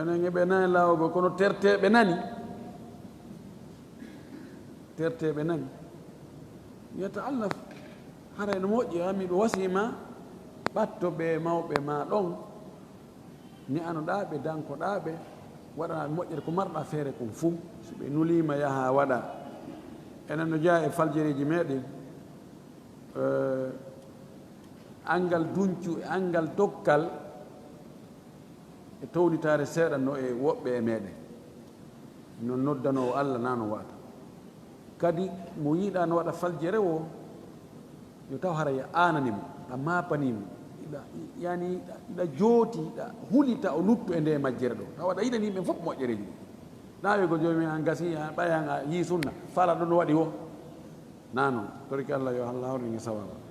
Enen eɓe nani laawol, kono terteeɓe nani. Terteeɓe nani. Yataallaf. Haray no moƴƴi, haa miɗo wasii ma, ɓatto ɓe mawɓe ma ɗon. Ne'anoɗaa ɓe, dankoɗaa ɓe, waɗanaa ɓe moƴƴere ko marɗaa feere kon fuu. Si ɓe nuliima, yahaa waɗaa. Enen no jeyaa e faljereeji meɗen, eh, anngal duncu e anngal dokkal e townitaare seeɗa no e woɓɓe e meɗen. No noddanoowo Alla na no wa'ata. Kadi mo yiɗaa no waɗa faljere wo, yo taw hara ya aanani mo, a maapanii mo. Iɗa, yani, iɗa, iɗa jooti, iɗa hulita o luttu e nde majjere ɗo. Tawa aɗa yiɗani yimɓe fof moƴƴereeji ɗi. Na wi'e ko jooni an gasi, a ɓay an a yii sunna, fala ɗo no waɗi wo. Na non, torki Alla yo Alla hawrin e sawaaba.